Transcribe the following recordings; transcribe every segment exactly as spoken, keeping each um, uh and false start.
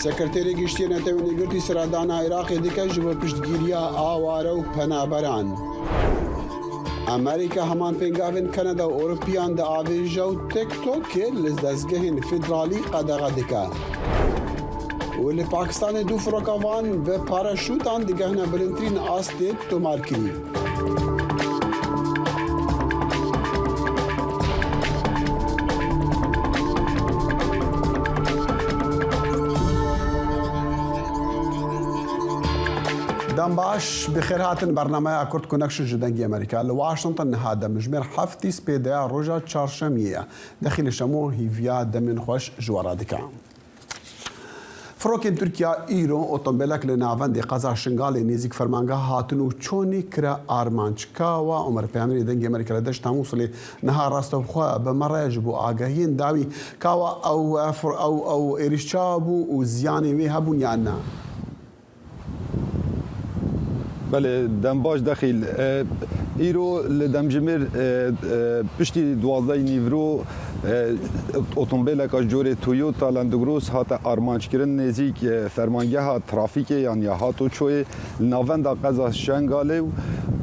Sekreterê Giştî yê Netewên Yekgirtî seredana Iraqê dike ji bo piştgiriya aware û penaberan. Amerîka heman pêngavên Kanada û Ewropiyan diavêje û TikTokê li dezgehên federalî qedexe dike. Û li Pakistanê du firokevan bi paraşûtan digehne bilindtirîn astê tomarkirî. Dem baş, bi xêr hatin bernameya Kurd Connection ji Dengê Amerîka. Li Washington niha demjimêr heftî spêdeya roja çarşemiyê ye. Dexîl Şemo hîviya demên xweş ji we re dike. Firokên Tirkiya îro otombêlek li navendê qeza Şingalê nêzîk fermangeha hatin û çonê kire armanc. Kawa Omer Peyamîrê Dengê Amerîka li Deşta Mûsilê niha rastewxwe bi me re ji bo agahiyên dawî. Kawa ew, ew, ew êrîş çawa bû û ziyanê wê hebûn yan na? Belê, dem baş Dexîl. E, îro li demjimêr, e, e, piştî duwazdehê nîvro, e, otombêleka ji corê Toyota Land Cross hate armanc kirin nêzîk, e, fermangeha trafîkê yan ya Hatoçoyê li navenda qeza Şengalê û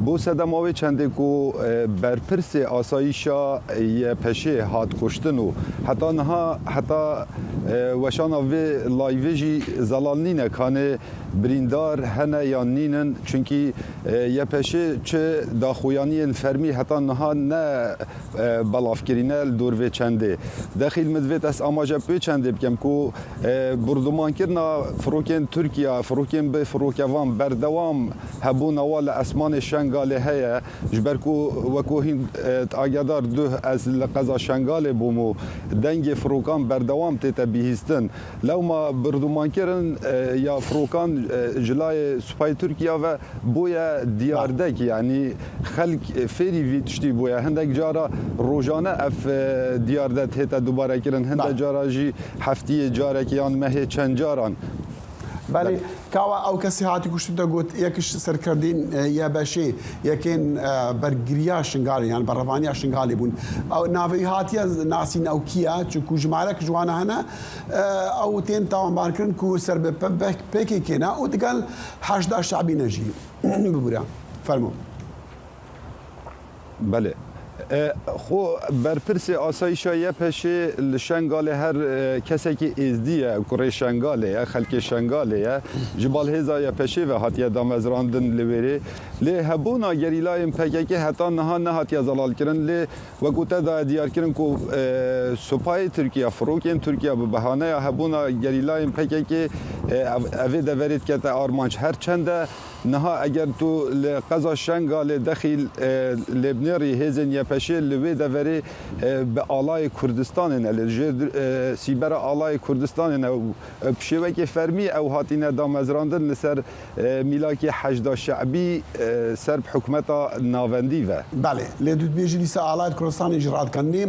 bo sedema wê çendê ku, e, berpirsê asayîşa Y P Ş'ê hat kuştin û heta niha, heta, e, weşana vê layvê jî zelal nîne, kanê birîndar hene yan nînin, çunkî, e, Y P Ş çi daxuyaniyên fermî heta niha ne, e, belavkirîne li dor vê çendê. Dexîl min divêt ez amaje bi wê çendê bikim ku, e, burdumankirina firokên Tirkiye, firokên bi firokevan berdewam hebûna wa li esmanê Şengalê heye, ji ber ku wekû hîn, e, agedar duh ez li qeza Şengalê bûm û dengê firokan berdewam tête bihîstin. Lewma birdumankirin, e, ya firokan, e, ji layê Supayê Tirkiya ve bûye diyardek, yanî xelk, e, fêrî vî tiştî bûye. Hindek cara rojane ev, e, diyarde tête dubarekirin. Hinde cara jî heftiyê carek yan mehê çend caran. Belê, Belê. Kawa ew kesê hatî kuştin te got, yek ji serkirdên, e, Y P Ş'ê, yekên, e, bergiriya Şingalê, yani berevaniya Şingalê bûn. Ew navê wî hatiye nasîn, ew kî ye? Çunku jimarek ji wana hene, e, ew tên tawanbarkirin ku ser bi P-, P-, P K K ne û digel Heşda Şebî ne jî. Bibûre. Fermo. Belê. E, xwe berpirsê asayîşa Y P Ş'ê li Şengalê her, e, kesekî êzdî ye, kurê Şengalê ye, xelkê Şengalê ye. Ji bal hêza Y P Ş'ê ve hatiye damezrandin li wêrê. Lê hebûna gerîlayên P K K heta niha nehatiye zelalkirin. Lê wekû te daye diyarkirin ku, e, supayê Tirkiye, firokên Tirkiye bi behaneya hebûna gerîlayên P K K, e, ev, evê deverê dikete armanc. Her çende Niha eger tu li qeza Şengalê Dexîl, e, lê binêrî hêzên Y P Ş'ê li wê deverê, e, bi alayê Kurdistanê ne, li jêr, e, sîbera alayê Kurdistanê ne û, e, bi şêwekê fermî ew hatine damezrandin li ser, e, mîlakê Heşda Şebî, e, ser bi hikûmeta navendî ve. Belê, lê tu dibêjî dîsa alayê Kurdistanê jî radikanî.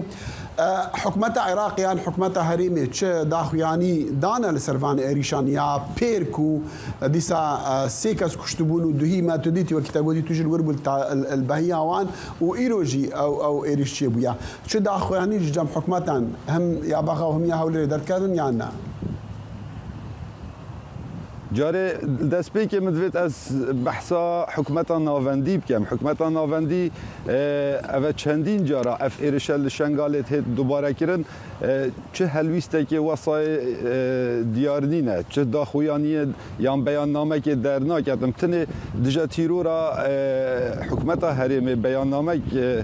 E, hikûmeta Iraqê yan hikûmeta herêmê çi daxuyanî dane li ser van êrîşan ya pêr ku dîsa, e, sê kes kuştibûn û duhî me tu dîtî, wekî te gotî tu jî li wir bû li ta-, li, li behiya wan û îro jî ew, ew êrîş çêbûye. Çi daxuyanî ji cem hikûmetan hem ya Bexa û hem ya Hewlêrê derdiketin yan na? Carê destpêkê min divêt ez behsa hikûmeta navendî bikim. Hikûmeta navendî, e, eve çendîn cara ev êrişe li Şengalê tê dubare kirin. E, çi helwîstekê wesayê, e, diyar nîne. Çi daxuyaniyê yan beyannamekê dernaketin. Tenê dije tîrora, e, hikûmeta herêmê beyannamek, e,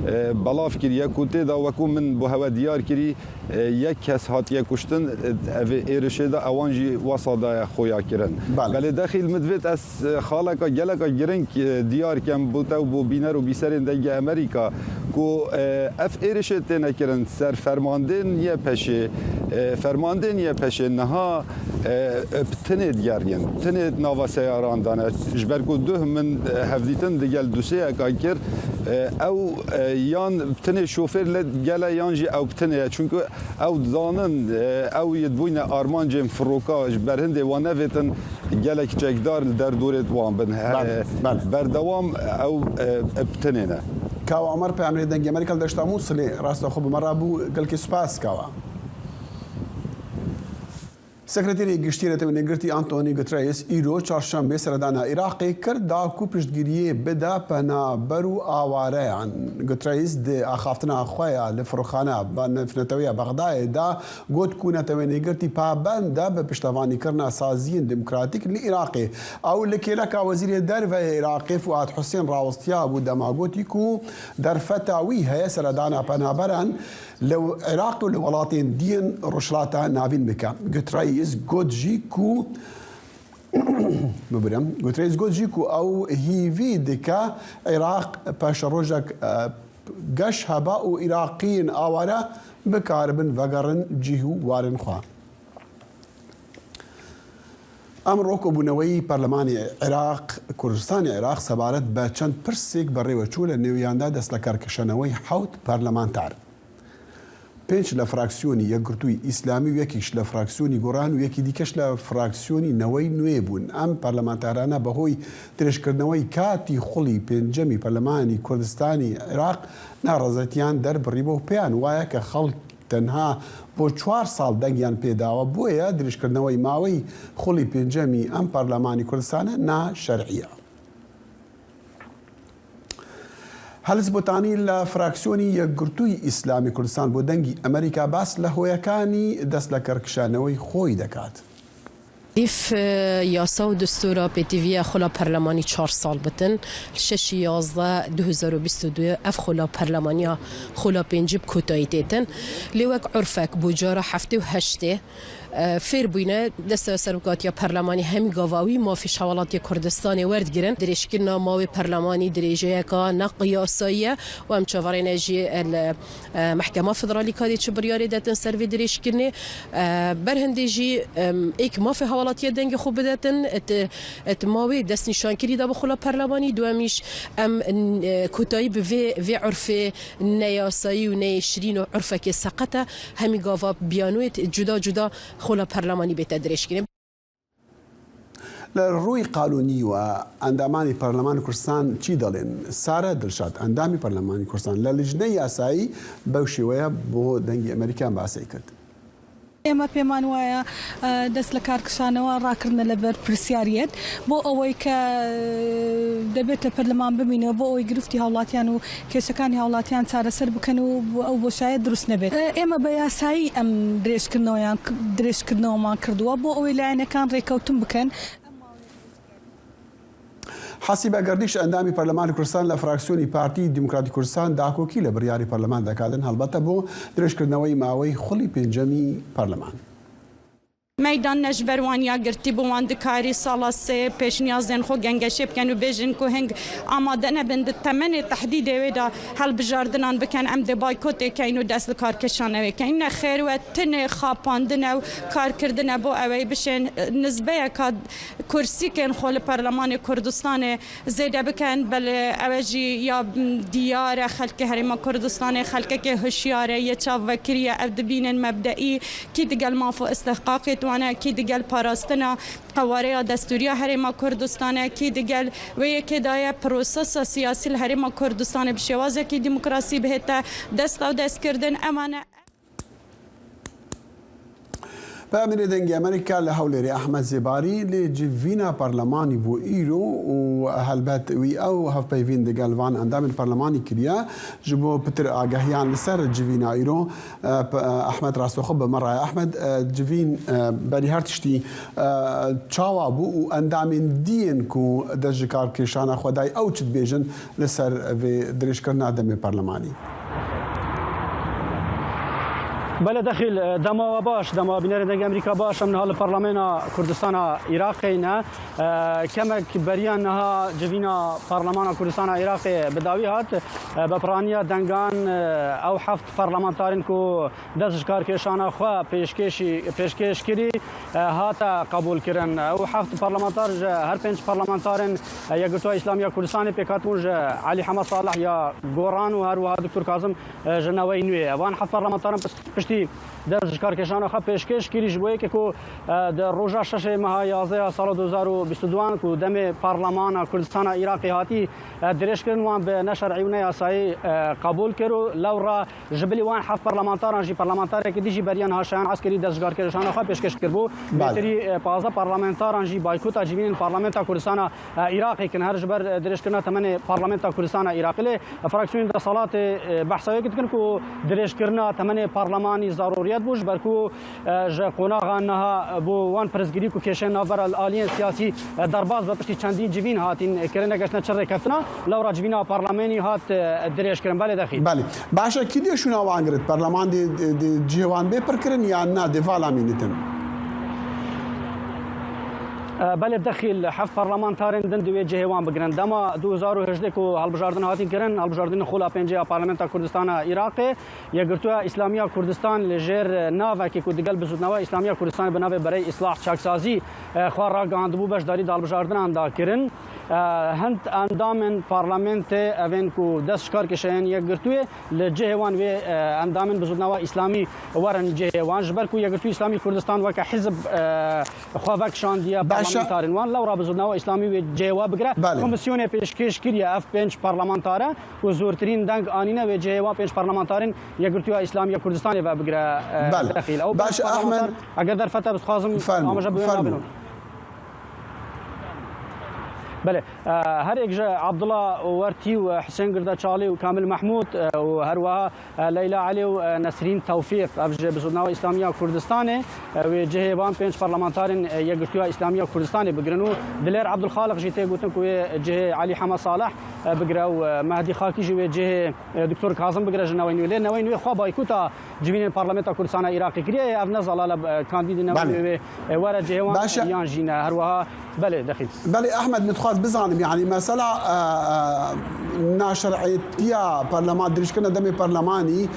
e, belav kiriye ku tê de wekû min bo hewe diyar kirî, e, yek kes hatiye kuştin, e, evê êrişê de ewan jî wesa daye xuya kirin. Belê. Belê Dexîl min divêt ez, e, xaleka geleka giring, e, diyar kem bo te û bo bîner û bîserên Dengê Amerîka ku, e, ev êrişê têne kirin ser fermandên Y P Ş'ê, e, fermandên Y P Ş'ê niha, e, e, bi tinê digeriyên, tinê nava seyaran dane. Ji ber ku duh min, e, hevdîtin digel dusêyeka kir, e, ew, e, yan tinê şofêr li gele yan jî ew bi tinê ye. Çunku ew dizanin, e, ew yê dibûyne armancên firoka ji ber hindê wan nevêtin gelek çekdar li derdorê wan bin. He, Belê, belê. Berdewam ew, e, e, bi tinê ne. Kawa Omer, peyamnêrê Dengê Amerîka li Deşta Mûsilê, rasta xwe bi me re bû, gelkî spas Kawa. Sekreterê Giştî Netewên Yekgirtî Antonio Guterres îro çarşembê seredana Iraqê kir da ku piştgiriyê bide penaber û awareyan. Guterres di axaftina xwe ya li firokxaneya Neftewiya Bexdayê de got ku Netewên Yekgirtî pabend e bi piştevanîkirina saziyên demokratîk li Iraqê. Ew li kêleka Wezîrê Derve yê Iraqê Fuad Husên rawestiyabû, dema gotî ku derfeta wî heye seredana penaberan li Iraq û li welatên diyên Rojhilata Navîn bike. Guterres got jî ku, bibirim, Guterres got jî ku ew hîvî dike Iraq paşerojek, e, geş hebe û Iraqiyên aware bikaribin vegerin cih û warên xwe. Em rokobûneweyî Perlemanê Iraq, Kurdistanê Iraq sebaret be çend pirsêk berê we çû, lê nêwiyan de dest li karkeşaneweyî hewt perlemanter. Pênc li fraksiyonî Yekgirtûyî Îslamî û yekî ji li fraksiyonî Goran û yekî dîke ji li fraksiyonî Newey Nûyê bûn. Em perlemanterane bi hoy dirêjkirineweyî katî xulî pêncemî Perlemanî Kurdistanî Iraq narazetiyan derbirî bo. Pêyan waye ke xelk tenha bo çar sal dengiyan pê dawe, boye dirêjkirineweyî maweyî xulî pêncemî em Perlemanî Kurdistanê na şer'î ye. Helis Botanî li fraksiyonî Yekgirtûyî Îslamî Kurdistan bo Dengî Amerîka bas li hoyekanî dest li karkeşaneweyî xwî dekat. Îf, e, yasa û destûra pêtiviye xula perlemanî çar sal bitin. Li şeşî yazdeh du hezar û bîst û du ev xula perlemaniya xula pêncî bi kotayî têtin. Lê wek urfek bû cara heftê û heştê, e, fêr bûyne, desteya serokatiya perlemanî hemî gava wî mafê ji hewalatê Kurdistanê werdigirin. Dirêjkirina mawê perlemanî dirêjeyeka ne yasayî ye û em çaverêne jî, e, li, e, Mehkema Federalî kadê çi biryarê detin ser vê dirêjkirinê. E, berhindê jî, em, êk mafê hawalatiye dengê xwe bidetin, et, et mawê destnîşankirî de bi xula perlemanî, duemîş em, e, kotayî bi vê, vê urfê neyasayî û neyêşirîn û urfekê seqet e, hemî gava biyanoyê cuda cuda xula perlemanî bête dirêjkirin. Li rûyê qanûnî we endamanî Perlemanê Kurdistan çi dalên? Sare Dilşad, endamî Perlemanî Kurdistan li lijneyê yasayî bew şêweya bo Dengê Amerîkan basê kir. ئێمە پێمان وایە، ئە، دەست لە کارکشانەوە ڕاکردنە لە بەرپرسیاریەت بۆ ئەوەی کە، ئە، دەبێت لە پەرلەمان بمینەوە بۆ ئەوەی گرفتی هاوڵاتیان و کێشەکانی هاوڵاتیان چارەسەر بکەن و ئەو بۆشایە دروست نەبێت. ئێمە بە یاسایی ئەم درێژکردنەوەیان، درێژکردنەوەمان کردووە بۆ ئەوەی لایەنەکان ڕێکەوتن بکەن. Hesîbe Gerdîş, endamî Perlemanê Kurdistan li fraksiyonî Partî Demokratîk Kurdistan, dakokî li biryarî Perleman dekatin, helbete bo dirêjkirineweyî maweyî xulî pêncemî Perleman. Meydan ne ji ber wan ya girtî bû, wan dikarî sala sê pêşniyazên xwe gengeşê bikin û bêjin ku hing amade nebin di temenê tehdîdê wê de helbijardinan bikin, em dê baykotê keyin û dest li karkeşanê wê keyin. Nexêr, we tinê xapandine û karkirdine bo ewey bişên nizbeyeka kursîkên xwe li Perlemanê Kurdistanê zêde bikin, belê ew e jî ya diyar e, xelkê Herêma Kurdistanê xelkekê hişyar e, yê çavvekirî ye, ev dibînin mebdeî kî digel maf û istihqaqê wan e, kî digel parastina qewareya destûrî ya Herêma Kurdistanê, kî digel wê yekê daye prosesa siyasî li Herêma Kurdistanê bi şêwazekî demokrasî bihête dest ew destkirdin, ewan e. Peyamnêrê Dengê Amerîka li Hewlêrê Ehmed Zêbarî lê civîna parlemanî bû îro û helbet wî ew hevpeyvîn digel van endamên parlemanî kiriye. Ji bo pitir agahiyan li ser civîna îro, e, p-, e, Ehmed rastoxwe bi me re ye. Ehmed, e, civîn, e, berî her tiştî, e, çawa bû û endamên diyên ku dest ji karkêşana xwe dayî ew çi dibêjin li ser vê dirêjkirina demê parlemanî? Belê Dexîl, dema we baş, dema bînerên Dengê Amerîka baş, em niha li Parlamena Kurdistana Iraqê ne. E, kemek beriya niha civîna Parlemana Kurdistana Iraqê bi dawî hat. E, bi piraniya dengan, e, ew heft parlamentarên ku dest ji karkêşana xwe pêşkêşî, pêşkêş kirî, e, hate qebûlkirin. Ew heft parlamentar ji her pênc parlamentarên, e, Yekgirtuwa Îslamî ya Kurdistanê pêk hatibûn, ji Elî Hema Salih ya Goran û her wiha Doktor Kazim, e, ji Newey Nûyê. Van heft parlamentaran pişt-, Kurdî dest ji karkêşana xwe pêşkêş kirî, ji bo yekê ku, e, di roja şeşê meha yazdeh ya sala du hezar û bîst û du ku demê Parlemana Kurdistana Iraqê hatî, e, dirêjkirin, wan bi neşer'î û neyasayî, e, qebûl kir û lewra ji bilî wan heft parlamentaran jî parlamentarekî dî jî beriya niha şayan eskerî dest ji karkêşana xwe pêşkêş kiribû. Belê. Bêtirî, e, pazdeh parlamentaran jî baykota civînên Parlamenta Kurdistana, e, Iraqê kirin, her ji ber, e, dirêjkirina temenê Parlamenta Kurdistana Iraqê. Lê fraksiyonên deselatê, e, behsa wê dikin ku dirêjkirina temenê parlemanî zaroriyet bû, ji ber ku, e, ji qonaxa niha bo wan pirsgirî ku kêşeyên navbera li aliyên siyasî, e, derbas be piştî çendîn civîn hatîn, e, kirin, negeştine çi rêkeftina, lewra civîna parlemenî hat, e, dirêjkirin. Belê dexî. Belê. Baş e, kî dê şûna wan girt? Parleman dê, dê, dê cihê wan bê pirkirin yan na, dê vala mînitin? E, belê dexîl, heft parlamentarên din di wê cihê wan bigirin. Dema du hezar û hejdeh ku hilbijardin hatî kirin, hilbijardinê xola pêncê ya Parlamenta Kurdistana Iraqê, Yekgirtuya Îslamî ya Kurdistan li jêr navekê ku digel Bizûtnawa Îslamî ya Kurdistanê bi navê Berey Îslah Çaksazî, e, xwe ragihandibû, beşdarî di hilbijardinan de kirin. E, hind endamên parlamentê, evên ku dest ji kar kişeyên Yekgirtuyê, li cihê wan wê, e, endamên Bizûtnawa Îslamî werin cihê wan, ji ber ku Yekgirtû Îslamî Kurdistan weke hizb, e, xwe vekişandiye. Baş e. Parlamentarên wan, lewra Bizûtnawa Îslamî wê cihê we bigire. Belê. Komîsyonê pêşkêş kiriye ev pênc parlamentare ku zûrtirîn deng anîne wê cihê wan pênc parlamentarên Yekgirtûya Îslamî ya Kurdistanê ve bigire, e, Belê. Dexîl. Ew Baş pênc e, parlamentar, Ahmed. Eger derfet e, ez dixwazim Fermo, amaje bi wê fermo. Nabînim. Belê. E, her yek ji Abdullah Wertî û Husên Girdeçalî û Kamil Mehmûd, e, û her wiha, e, Leyla Elî û, e, Nesrîn Tewfîq, ev ji Bizûtnawa Îslamî ya Kurdistanê, e, wê cihê van pênc parlamentarên, e, Yekgirtûya Îslamî ya Kurdistanê bigirin û Dilêr Abdulxaliq jî tê gotin ku wê cihê Elî Hema Salih, e, bigire û, e, Mehdî Xakî jî wê cihê, e, Doktor Kazim bigire ji Newê Nû. Lê Newê Nû xwe baykota civînên Parlamenta Kurdistana Iraqê kiriye, ev ne zelal e, e, kandîdê Newê Belê. Nû wê, e, were cihê wan Baş e. Yan jî ne. Her wiha, belê, dexîl. Belê, Ehmed, min dixwaz bizanim, yanî mesela, e, e, naşer'iyetiya parleman, dirêjkirina demê parlemanî, e,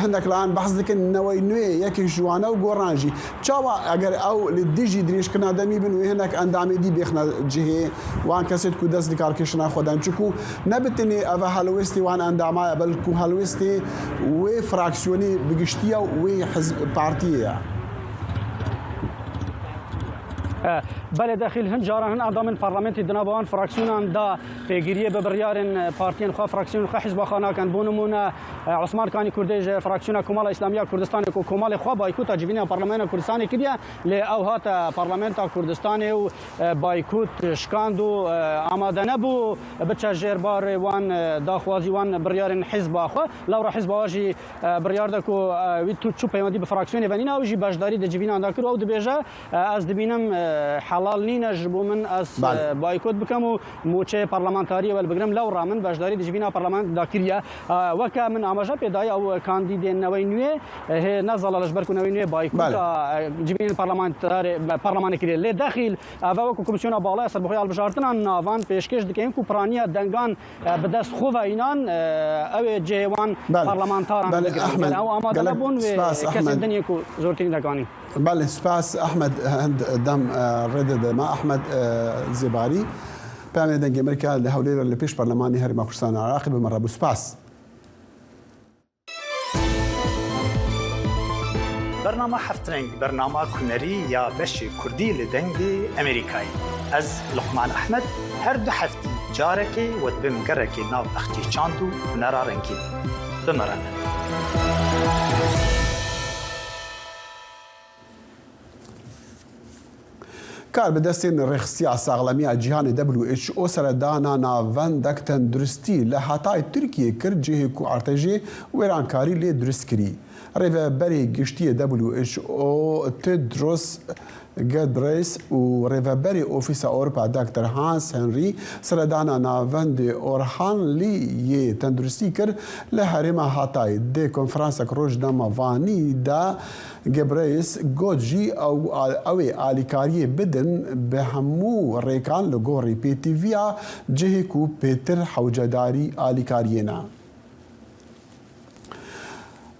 hinek layan behs dikin, Newey Nû yê yekek ji wan e û goran jî. Çawa eger ew li dijî dirêjkirina demî bin, wê hinek endamê dî bêxine cihê wan kesê ku dest di karkêşina xwe den? Çiku ne bi tenê ev helwestê wan endama ye, belku helwestê wê fraksiyonê bi giştî ye û wê hizb, partiyê ye. E, belê dexîl, hin caran hin endamên parlamentê di nava wan fraksiyonan de pêgiriyê bi biryarên, e, partiyên xwe, fraksiyonên xwe, hizba xwe nakin. Bo nimûne, e, Osman Kanî Kurdê ji fraksiyona Komala Îslamî ya Kurdistanê ku komalê xwe baykota civîna Parlamentoya Kurdistanê kiriye, lê ew hate Parlamentoya Kurdistanê û, e, baykot şikand û, e, amade nebû biçe jêr barê wan, e, daxwazî wan, biryarên hizba xwe. Lewra hizba xwe jî, e, biryar de ku, e, wî tu çû peywendî bi fraksiyonê ve nîne, ew jî beşdarî di civînan de kir û ew dibêje, e, ez dibînim, e, helal nîne ji bo min ez, Belê. e, baykot bikim û mûçeyê parlamentariyê welbigirim. Lewra min beşdarî di civîna parlamentoya de kiriye. E, weke min amaje pê daye, ew kandîdên Newey Nû yê, e, hê ne zelal e, ji ber ku Newey Nû yê baykota, Belê. e, civînên parlamentarê, parlamenê kiriye. Lê dexîl, ev e ku Komîsyona Bala ya Serbixwe ya Hilbijartina Navan pêşkêş dike, yên ku piraniya dengan e, bi dest xwe ve înan, e, ew ê cihê wan Belê. parlamentaran Belê, bigire. Ehmed, Yanî ew amade gelek nebûn wê spas, kesên Ehmed. din yê ku zortirîn dekanîn. Belê, spas, Ehmed, hind dem, e, rê de dema. Ehmed, e, Zêbarî, peyamê Dengê Amerîka li Hewlêr li pêş Parlemanê Herêma Kurdistan Iraqê bi me re bû. Spas. Bernama Heft Reng, bernama hunerî ya beşê kurdî li Dengê Amerîkayê. Ez, Luqman Ehmed, her du heftî carekê we dibim gerekê nav bexçê çand û hunera rengîn. Bi me re ne. Karbidestên Rêxistiya Saxlemiya Cîhanê W H O seredana navendek tenduristî li Hatay Tirkiyê kir, cihê ku artêşê wêrankarî lê durist kirî. Rêveberê Giştî yê W H O Tedros Ghebreyesus û Rêveberê Ofîsa Ewropa Doktor Hans Henry seredana navendê Orhanlî yê tenduristî kir li herêma Hatay. Di konferansek rojnamevanî de Gebreyesus got jî ew, ew ê alîkariyê bidin bi hemû rêkan li gorî pêtiviya cihê ku pêtir hewcedarî alîkariyê ne.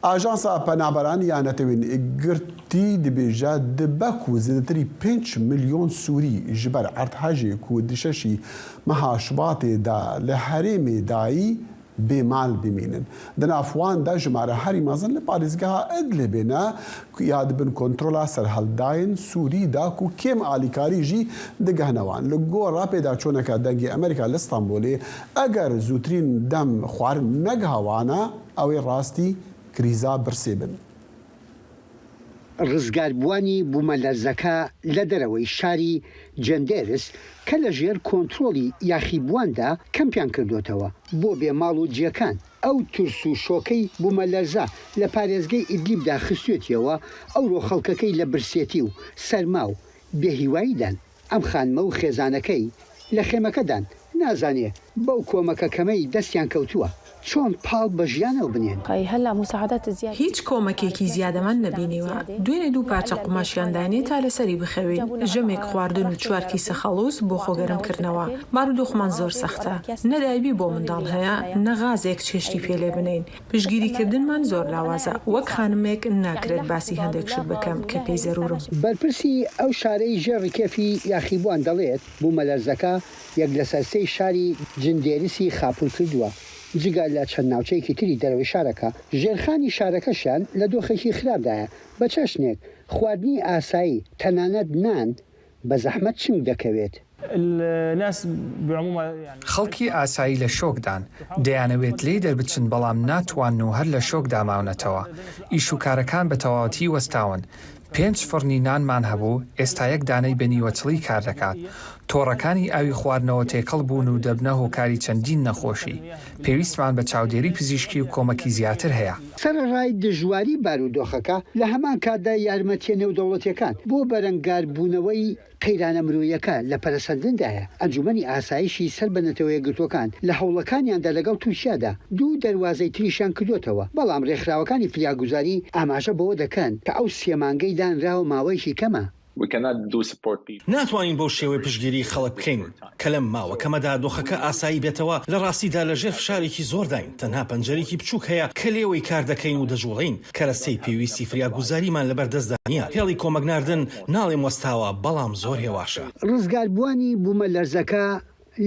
Ajansa Penaberan ya Netewên Yekgirtî dibêje, dibe ku zêdetirî pênc milyon Sûrî ji ber erdhejê ku di şeşî meha Şubatê de li herêmê dayî, bêmal bimînin. Di nav wan de jimare herî mezin li parêzgeha Idlibê ne, ku ya di bin kontrola serhildayên Sûrî de ku kêm alîkarî jî digehne wan. Li gora pêdaçûneke Dengê Amerîka li Stenbolê, eger zûtirîn dem xwarin negiha wan e, ew ê rastî krîza birsê bin. ڕزگاربووانی بوومەلەرزەکە لە دەرەوەی شاری جندێرس کە لە ژێر کۆنترۆڵی یاخیبوواندا کەمپیان کردوتەوە بۆ بێ ماڵ و جیەکان. ئەو ترس و شۆکەی بوومەلەرزە لە پارێزگەی ئیدلیبدا خستوێتیەوە، ئەوڕۆ خەڵکەکەی لە برسێتی و سەرما و بێهیواییدان. ئەم خانمە و خێزانەکەی لە خێمەکەدان، نازانێ بەو کۆمەکە کەمەی دەستیان کەوتووە چۆن پاڵ بە ژیانەوە بنێن. هیچ کۆمەکێکی زیادەمان نەبینیوە. دوێنێ دوو پارچە قوماشیان داینێ تا لەسەری بخەوین، ژەمێک خواردن و چوار کیسە خەڵوز بۆ خۆگەرم کردنەوە. بارودۆخمان زۆر سەختە، نە دایبی بۆ منداڵ هەیە، نە غازێک چێشتی پێ لێ بنێین. پشتگیریکردنمان زۆر لاوازە، وەک خانمێک ناکرێت باسی هەندێک شت بکەم کە پێی زەرورم. بەرپرسی ئەو شارەی ژێر ڕکێفی یاخیبووان دەڵێت بوومەلەرزەکە یەک لەسەر سێی شاری جندێرسی خاپوور کردووە، جگە لە چەند ناوچەیەکی تری دەرەوەی شارەکە. ژێرخانی شارەکەشیان لە دۆخێکی خراپدایە، بە چەشنێک خواردنی ئاسایی، تەنانەت نان، بە زەحمەت چنگ دەکەوێت. الناس بعمومها يعني خەڵکی ئاسایی لە شۆکدان، دەیانەوێت لێی دەربچن، بەڵام ناتوانن و هەر لە شۆکدا ماونەتەوە. ئیش و کارەکان بە تەواوەتی وەستاون. پێنج فڕنی نانمان هەبوو، ئێستا یەک دانەی بە نیوەچڵی کار دەکات. تۆڕەکانی ئاوی خواردنەوە تێکەڵ بوون و دەبنە هۆکاری چەندین نەخۆشی. پێویستمان بە چاودێری پزیشکی و کۆمەکی زیاتر هەیە. سەرەڕای دژواری بارودۆخەکە، لە هەمان کاتدا یارمەتیە نێودەوڵەتیەکان بۆ بەرەنگاربوونەوەی قەیرانە مرۆیەکە لە پەرەسەندندایە. ئەنجومەنی ئاسایشی سەر بە نەتەوە یەکگرتووەکان لە هەوڵەکانیاندا لەگەڵ تورکیادا دوو دەروازەی تریشیان کردوتەوە، بەڵام ڕێکخراوەکانی فریاگوزاری ئاماژە بەوە دەکەن کە ئەو سێ مانگەی دانراوە ماوەیەکی کەمە. We cannot do support people. ناتوانین بەو شێوەیە پشتگیری خەڵک بکەین کە لەم ماوە کەمەدا دۆخەکە ئاسایی بێتەوە. لە ڕاستیدا لە ژێر فشارێکی زۆرداین. تەنها پەنجەرێکی بچووک هەیە کە لێوەی کار دەکەین و دەجوڵین. کەرەستەی پێویستی فریاگوزاریمان لەبەردەستدا نییە. هێڵی کۆمەک ناردن ناڵێم وەستاوە، بەڵام زۆر هێواشە. ڕزگاربووانی بوومەلەرزەکە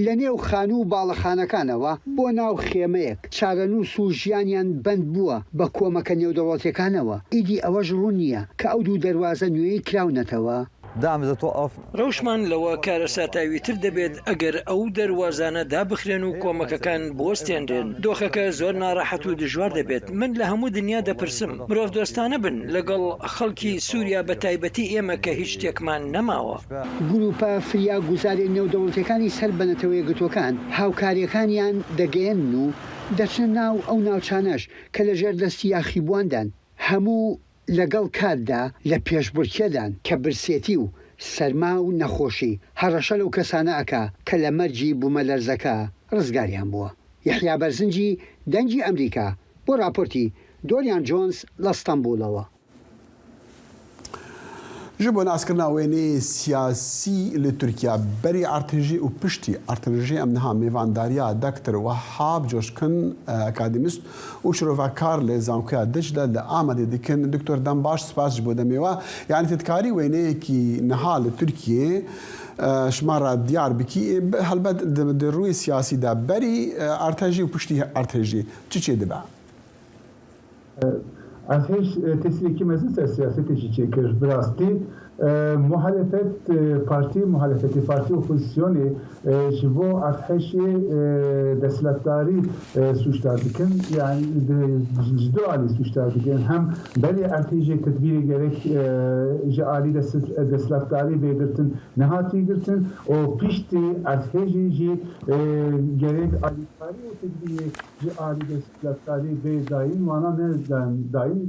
لە نێو خانوو و باڵەخانەکانەوە بۆ ناو خێمەیەک چارەنووس و ژیانیان بەند بووە بە کۆمەکە نێودەوڵەتیەکانەوە. ئیدی ئەوەش ڕوون نییە کە ئەو دوو دەروازە نوێی کراونەتەوە. دعم إذا توقف. ڕەوشمان لەوە کارەساتاویتر دەبێت ئەگەر ئەو دەروازانە دابخرێن و کۆمەکەکان بوەستێنرێن. دۆخەکە زۆر ناڕەحەت و دژوار دەبێت. من لە هەموو دنیا دەپرسم، مرۆڤ دۆستانە بن لەگەڵ خەڵکی سووریا، بە تایبەتی ئێمە کە هیچ شتێکمان نەماوە. گروپە فریاگوزارە نێودەوڵەتیەکانی سەر بە نەتەوە یەکگرتووەکان هاوکاریەکانیان دەگەیەنن و دەچنە ناو ئەو ناوچانەش کە لە ژێر دەستی یاخیبوواندان، هەموو لەگەڵ کاتدا لە پێشبڕکێدان کە برسێتی و سەرما و نەخۆشی، هەڕەشە لەو کەسانە ئەکا کە لە مەرجی بوومەلەرزەکە ڕزگاریان بووە. یەحیا بەرزنجی، دەنگی ئەمریکا، بۆ راپۆرتی دۆریان جۆنز لە ستەنبوڵەوە. Ji bo naskirina wêneyê siyasî li Tirkiye, berî erdhêjê û piştî erdhêjê, em niha mêvandariya Doktor Wehab Coşkun, e, akademîst û şirovekar li Zankoya Dicle li Amedê dikin. Doktor, dem baş, spas ji bo demê we. Yanî, tu dikarî wêneyekî niha li Tirkiyê, e, ji me re diyar bikî? Ê, bi-, helbet di, di rûyê siyasî de berî, e, erdhêjê û piştî erdhêjê çi çêdibe? Erdhêj, e, tesîrekî mezin ser siyasetê jî çêkir. Bi rastî, e, muhalefet, e, partî muhalefetê, partî opozisyonê, e, ji bo erdhêjê, e, desthilatdarî, e, sûcdar dikin. Yani, di, ji du alî sûcdar dikin. Hem berê erdhêjê tedbîrê gerek, e, ji alî dest-, desthilatdarî bê girtin, nehatî girtin û piştî erdhêjê jî, e, gerek alîkarî û tedbîrê ji alî desthilatdarî bê dayîn, wana ne dayîn, dayîn,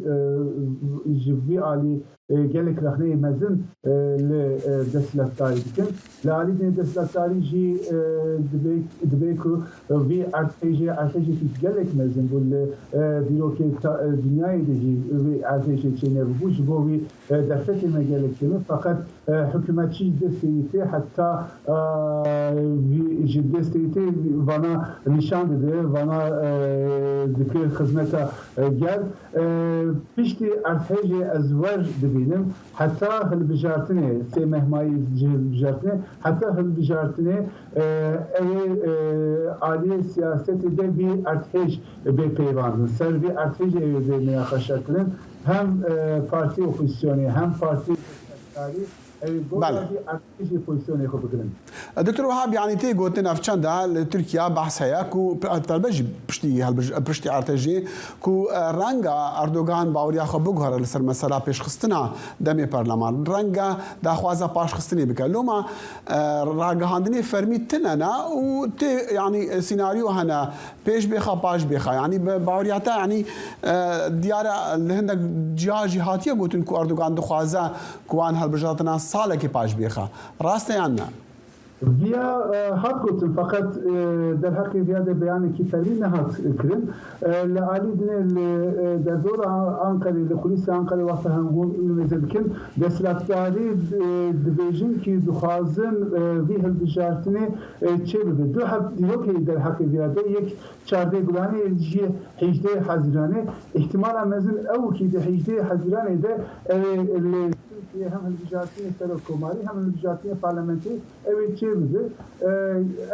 e, ji vî alî, e, gelek rexneyê mezin, e, li, e, desthilatdarî dikin. Li alî din desthilatdarî jî, e, dibê, dibê ku vî erdhêjê, erdhêjekî gelek mezin bû li, e, dîrokê ta-, e, dinyayê de jî vî erdhêjê çênebûbû. Ji bo vî, e, derfetê me gelek kêm e. Feqet, e, hikûmetçî ji destê wî tê, heta, e, vî, ji destê wî tê, vana nîşan dide, vana, e, dike xizmeta, e, gel. E, piştî erdhêjê ez wer dibînim. Heta hilbijartinê, sê meh mayî ji hilbijartinê, heta hilbijartinê, e, ew ê, e, aliyê siyasetê de vî erdhêj bê peyvandin. Ser vî erdhêjê ew ê bê minaqeşe kirin. Hem, e, partî opozîsyonê, hem partî destdarî, ew ê gora Belê. vî erdhêjê pozîsyonê xwe bigirin. Doktor Wahab, yanî tê gotin ev çenda li Tirkiye behs heye ku, taybet jî piştî helbij-, piştî erdhêjê, ku, e, renga Erdogan baweriya xwe biguhere li ser mesela pêşxistina demê perleman. Renga daxwaza paşxistinê bike. Loma, e, ragihandinê fermî tine ne û tê, yanî, e, sînaryo hene, pêş bêxa, paş bêxa. Yanî bi baweriya te, yanî, e, diyar e li hindek ciha jî hatiye gotin ku Erdogan dixwaze ku wan hilbijartina salekê paş bêxa. Rast e yan ne? Viya, e, hat gotin, feqet, e, derheqê viya de beyanekî fermî nehat kirin. E, li alî dinê li, e, derdora Anqerê, li kulîsê Anqerê wexta hemgûn meze dikin, desthilatdarî, e, dibêjin kî dixwazin, e, vî hilbijartinê, e, çêbibe. Du heb dîrokê derheqê viya de, yek çardeh Gulanê, jî hêjdeh Hezîranê. Îhtimala mezin ew kî di hêjdeh Hezîranê de ew ê li Tirkiyê hem hilbijartinê serokkomarî hem hilbijartinê parlamentê ew ê çêbibe. E,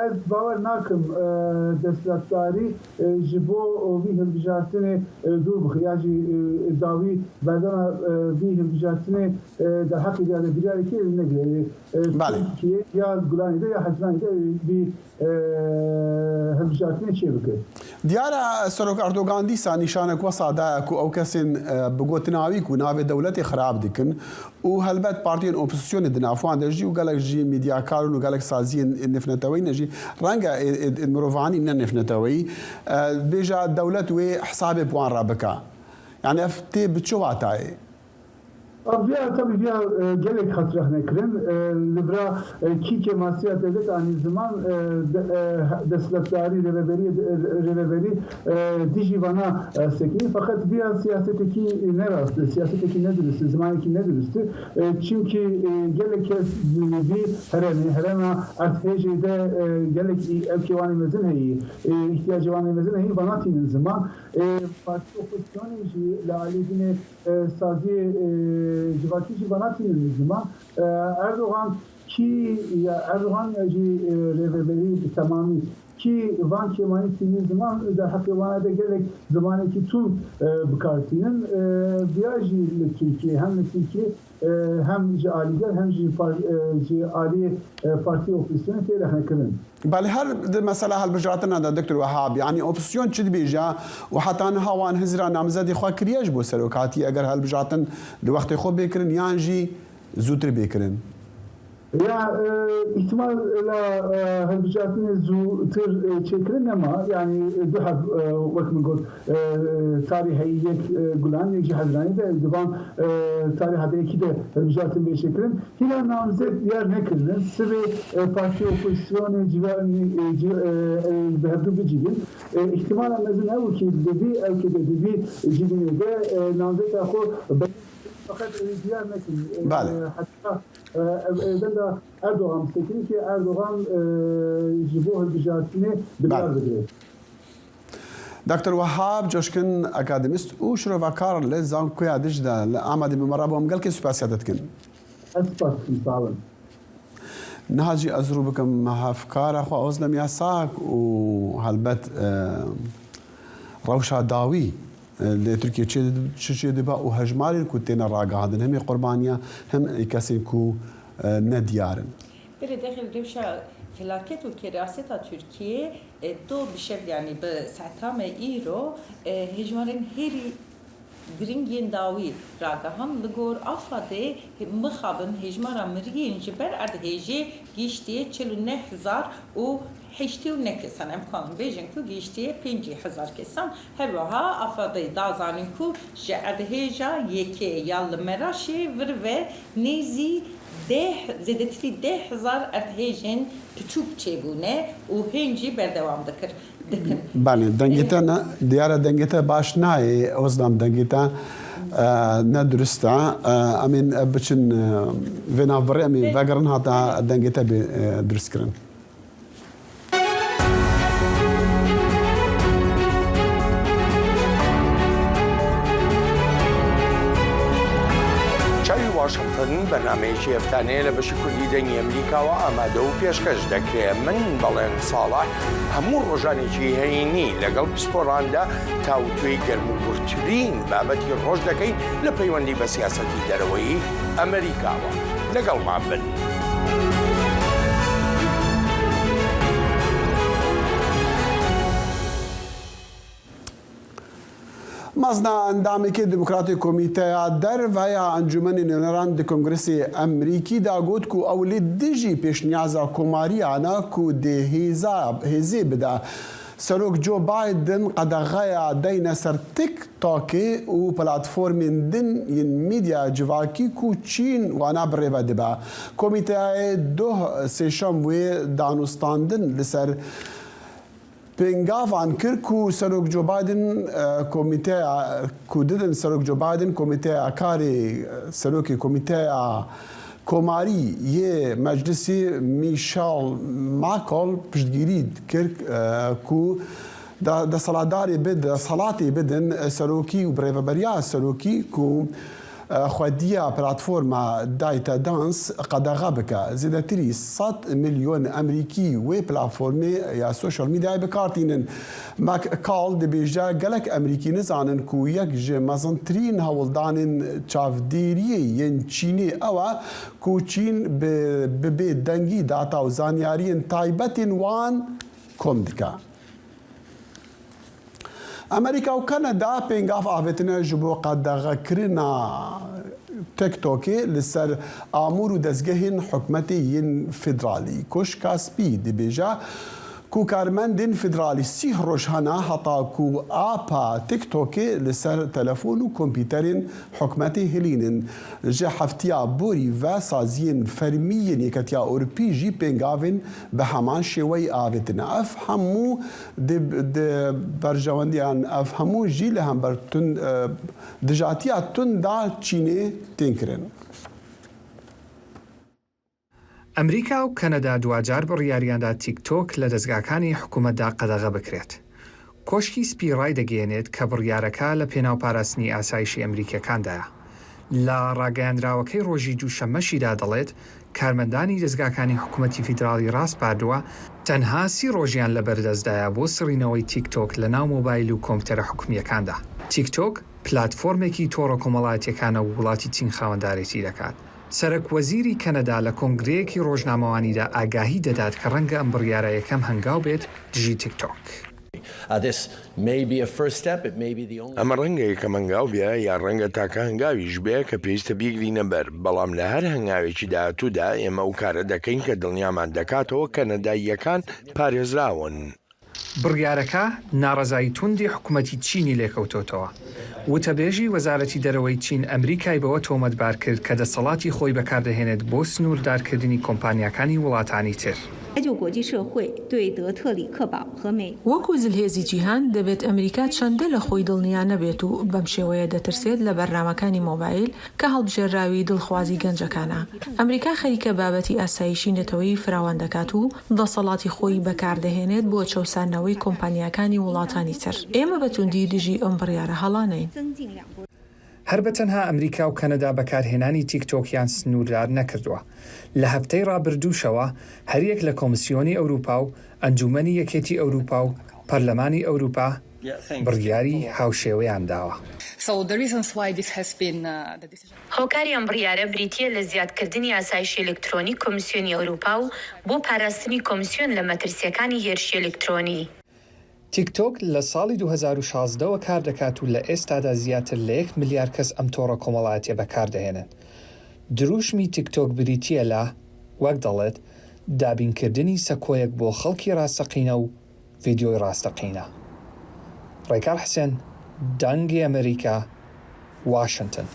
ez bawer nakim, e, desthilatdarî, e, ji bo vî hilbijartinê, e, dûr bixe ya jî, e, dawî berdana, e, vî hilbijartinê, e, derheqê viya de biryarê kê negire. E, Belê. Tirkiye ya Gulanê de ya Hezîranê de vî, e, hilbijartinê çêbike. Diyar e, Serok Erdogan dîsa nîşanek wesa daye ku ew kesên, e, bi gotina wî ku navê dewletê xirab dikin û helbet partiyên opozîsyonê di nav wan de jî û gelek jî medyakarên û gelek saziyên nêvneteweyî ne jî renge ê, ê, ê mirovahî ne nêvneteweyî, e, bêje dewlet wê hesabê bi wan re bike. Yanî ev tê bi çi watayê? Viya, tabii viya, e, gelek hat rexne kirin. E, li vira, e, kî kêmasiya dewlet anî ziman, e, de, e, desthilatdarî, rêveberî, e, rêveberî, e, dijî vana, e, sekinî. Feqet viya siyasetekî ne rast e, siyasetekî ne dirust e, zimanekî ne dirust e. E, çimkî, e, gelek kes li vî herêmê, herêma erdhêjê de, e, gelek î-, ewkê wan ê mezin heyî, e, îhtiyacê wan ê mezin heyî, vana tînin ziman. E, partî opozîsyonê jî li alî dinê, e, saziyê, e, civakî jî vana tînin ziman. E, Erdogan kî ya Erdogan ya jî, e, rêveberî bi temamî kî van kêmanî tînin ziman, derheqê wana de gelek zimanekî tund, e, bi kar tînin. E, viya jî li Tirkiyê, hem li Tirkiyê, e, hem ji alî gel hem jî par-, e, ji alî, e, partî opozîsyonê tê rexnekirin. Belê her di mesela hilbijartina de, Doktor Wehab, yanî opozîsyon çi dibêje û heta niha wan hizra namzedê xwe kiriye ji bo serokatî, eger hilbijartin di wextê xwe bê kirin yan jî zûtir bê kirin? Ya, e, îhtimal la, e, hilbijartinê zûtir, e, çêkirin nema, yanî, e, du heb, e, wek min got, e, tarî heyî yek, e, Gulan, yek jî Hezranî de di van, e, tarîha de yekî de hilbijartin bê çêkirin. Hîna namzet diyar nekirine. Sibê, e, partî opozîsyonê cîranî, e, cî-, e, e, bi hevdû bicivin. E, îhtimala mezin ew ki di vî ewkê de, di vî civînê de, e, namzeta xwe be-, feqet, e, diyar nekin. E, Belê. Heta, e, ev, e, denda Erdogan bisekinî ki Erdogan, e, ji bo hilbijartinê bi Belê. kar bigire. Doktor Wehab Coşkin, akademîst û şirovekar li Zankoya Dicle li Amedê bi me re bû. Em gelkî spasiya te dikin. Ez spas dikim, sağ olun. Niha jî ez rû bikim hevkara xwe Ozlem Yasak û helbet, e, rewşa dawî, e, li Tirkiye çi, çi çê dibe û hejmarên ku têne ragihandin, hem ê qurbaniya, hem ê kesên ku, e, nediyar in. Berê dexil rewşa felaket û keraseta Tirkiye, e, do bi şev, yanî bi saeta me îro, e, hejmarên herî giring yên dawî ragihand. Li gor AFADê mixabin hejmara miriyên ji ber erdhêjê gihiştiye çil û neh hezar û heştê û neh kesan. Em kanin bêjin ku gihiştiye pêncî hezar kesan. Her wiha AFADê da zanîn ku ji erdhêja yekê ya li Meraşê vir ve nêzî deh, zêdetirî deh hezar erdhêjên piçûk çêbûne û hên jî berdewam dikir, dikin. Belê, dengê te ne, diyar e dengê te baş nayê, Ozlem, dengê te, e, ne durist e. E, em ên, e, biçin, e, vê navbirê em ê Belê. vegerin hata dengê te bê, e, duristkirin. Çay واشنگتن، بەرنامەیەکی هەفتانەیە لە بەشی کوردی دەنگی ئەمریکاوە ئامادە و پێشکەش دەکرێت. من بەڵێن ساڵح هەموو ڕۆژانێکی هەینی لەگەڵ پسپۆراندا تاوتوێی گەرم و گورترین بابەتی ڕۆژ دەکەین لە پەیوەندی بە سیاسەتی دەرەوەی ئەمریکاوە. لەگەڵمان بن. Mezna endamekî demokratê Komîteya Derve ya Encûmenê Nûneran di Kongresê Emerîkî de got ku ew li dijî pêşniyaza Komariyan e ku dê hêza, hêzê bide. Serok Joe Biden qedexeya deyne ser TikTokê û platformên din yên medya civakî ku Çîn wana birêve dibe. Komîteyayê doh sêşem wê danûstandin li ser pêngavan kir ku Serok Joe Biden, e, komîteya, ku didin Serok Joe Biden, komîteya karê, e, serokê komîteya komarî yê meclisî Michelle McCaul piştgirî kir, e, ku de-, desthilatdarê bi, desthilatê bidin, e, serokî û birêveberiya serokî ku xwediya platforma ByteDance qedexe bike. Zêdetirî sed milyon Emerîkî wê platformê ya sosyal medyayê bi kar tînin. McCaul dibêje, gelek Emerîkî nizanin ku yek ji mezintirîn hewldanên çavdêriyê yên Çînê ew e ku Çîn bi, bi bê dengî data û zanyariyên taybetên wan kom dike. Amerîka û Kanada pêngav avêtine ji bo qedexekirina TikTokê li ser amûr û dezgehên hikûmetê yên federalî. Koşka Spî dibêje ku karmendên federalî sîh roj hene heta ku apa TikTokê li ser telefon û kompîterên hikûmetê hilînin. Ji heftiya borî ve saziyên fermî yên Yeketiya Ewropî jî pêngavên bi heman şêweyî avêtine. Ev hemû di, di berjewendiyan, ev hemû jî li hember tund, e, dijatiya tunda Çînê tên kirin. ئەمریکا و کەنەدا دواجار بڕیاریاندا تیکتۆک لە دەزگاکانی حکوومەتدا قەدەغە بکرێت. کۆشکی سپی ڕایدەگەیەنێت کە بڕیارەکە لە پێناو پاراستنی ئاسایشی ئەمریکیەکاندایە. لە ڕاگەیاندراوەکەی ڕۆژی دووشەممەشیدا دەڵێت، کارمەندانی دەزگاکانی حکوومەتی فیدراڵی ڕاسپاردووە تەنها سی ڕۆژیان لە بەردەستدایە بۆ سڕینەوەی تیکتۆک لە ناو مۆبایل و کۆمپیوتەرە حکومیەکاندا. تیکتۆک پلاتفۆرمێکی تۆڕە کۆمەڵایەتیەکانە و وڵاتی چین خاوەندارێتی دەکات. سەرەک وەزیری کەنەدا لە کۆنگرەیەکی ڕۆژنامەوانیدا ئاگاهی دەدات کە ڕەنگە ئەم بڕیارە یەکەم هەنگاو بێت دژی تیکتۆک. Uh, this may be a first step, it may be the only ئەمە ڕەنگە یەکەم هەنگاو بێ، یا ڕەنگە تاکە هەنگاویش بێ کە پێویستە بیگرینە بەر، بەڵام لە هەر هەنگاوێکی داهاتوودا ئێمە ئەو کارە دەکەین کە دڵنیامان دەکاتەوە کەنەداییەکان پارێزراون. بڕیارەکە ناڕەزایی توندی حکوومەتی چینی لێکەوتۆتەوە. وتەبێژی وەزارەتی دەرەوەی چین ئەمریکای بەوە تۆمەتبار کرد کە دەسەڵاتی خۆی بەکاردەهێنێت بۆ سنووردارکردنی کۆمپانیاکانی وڵاتانی تر. 求救国际社会对德特里克堡和美 وەکو زلهێزی جیهان، دەبێت ئەمریکا چەندە لە خۆی دڵنیا نەبێت و بەم شێوەیە دەترسێت لە بەرنامەکانی مۆبایل کە هەڵبژێرراوی دڵخوازی گەنجەکانە. ئەمریکا خەریکە بابەتی ئاسایشی نەتەوەیی فراوان دەکات و دەسەڵاتی خۆی بەکاردەهێنێت بۆ چەوساندنەوەی کۆمپانیاکانی وڵاتانی تر. ئێمە بە توندی دژی ئەم بڕیارە هەڵانەین. هەر بە تەنها ئەمریکا و کەنەدا بەکارهێنانی تیکتۆکیان سنووردار نەکردووە. لە هەفتەی ڕابردووشەوە هەریەک لە کۆمسیۆنی ئەوروپا و ئەنجومەنی یەکێتی ئەوروپا و پەرلەمانی ئەوروپا بڕیاری هاوشێوەیان داوە. So the reasons why this has been, uh, the decision هۆکاری ئەم بڕیارە بریتییە لە زیادکردنی ئاسایشی ئەلکترۆنی کۆمسیۆنی ئەوروپا و بۆ پاراستنی کۆمسیۆن لە مەترسییەکانی هێرشی ئەلکترۆنی. تیکتۆک لە ساڵی دوو هەزار و شازدە وە کار دەکات و لە ئێستادا زیاتر لە یەک ملیار کەس ئەم تۆڕە کۆمەڵایەتیە بەکاردەهێنن. دروشمی تیکتۆک بریتییە لە، وەک دەڵێت، دابینکردنی سەکۆیەک بۆ خەڵکی ڕاستەقینە و ڤیدیۆی ڕاستەقینە. ڕێکار حسێن، دەنگی ئەمریکا، واشنتن.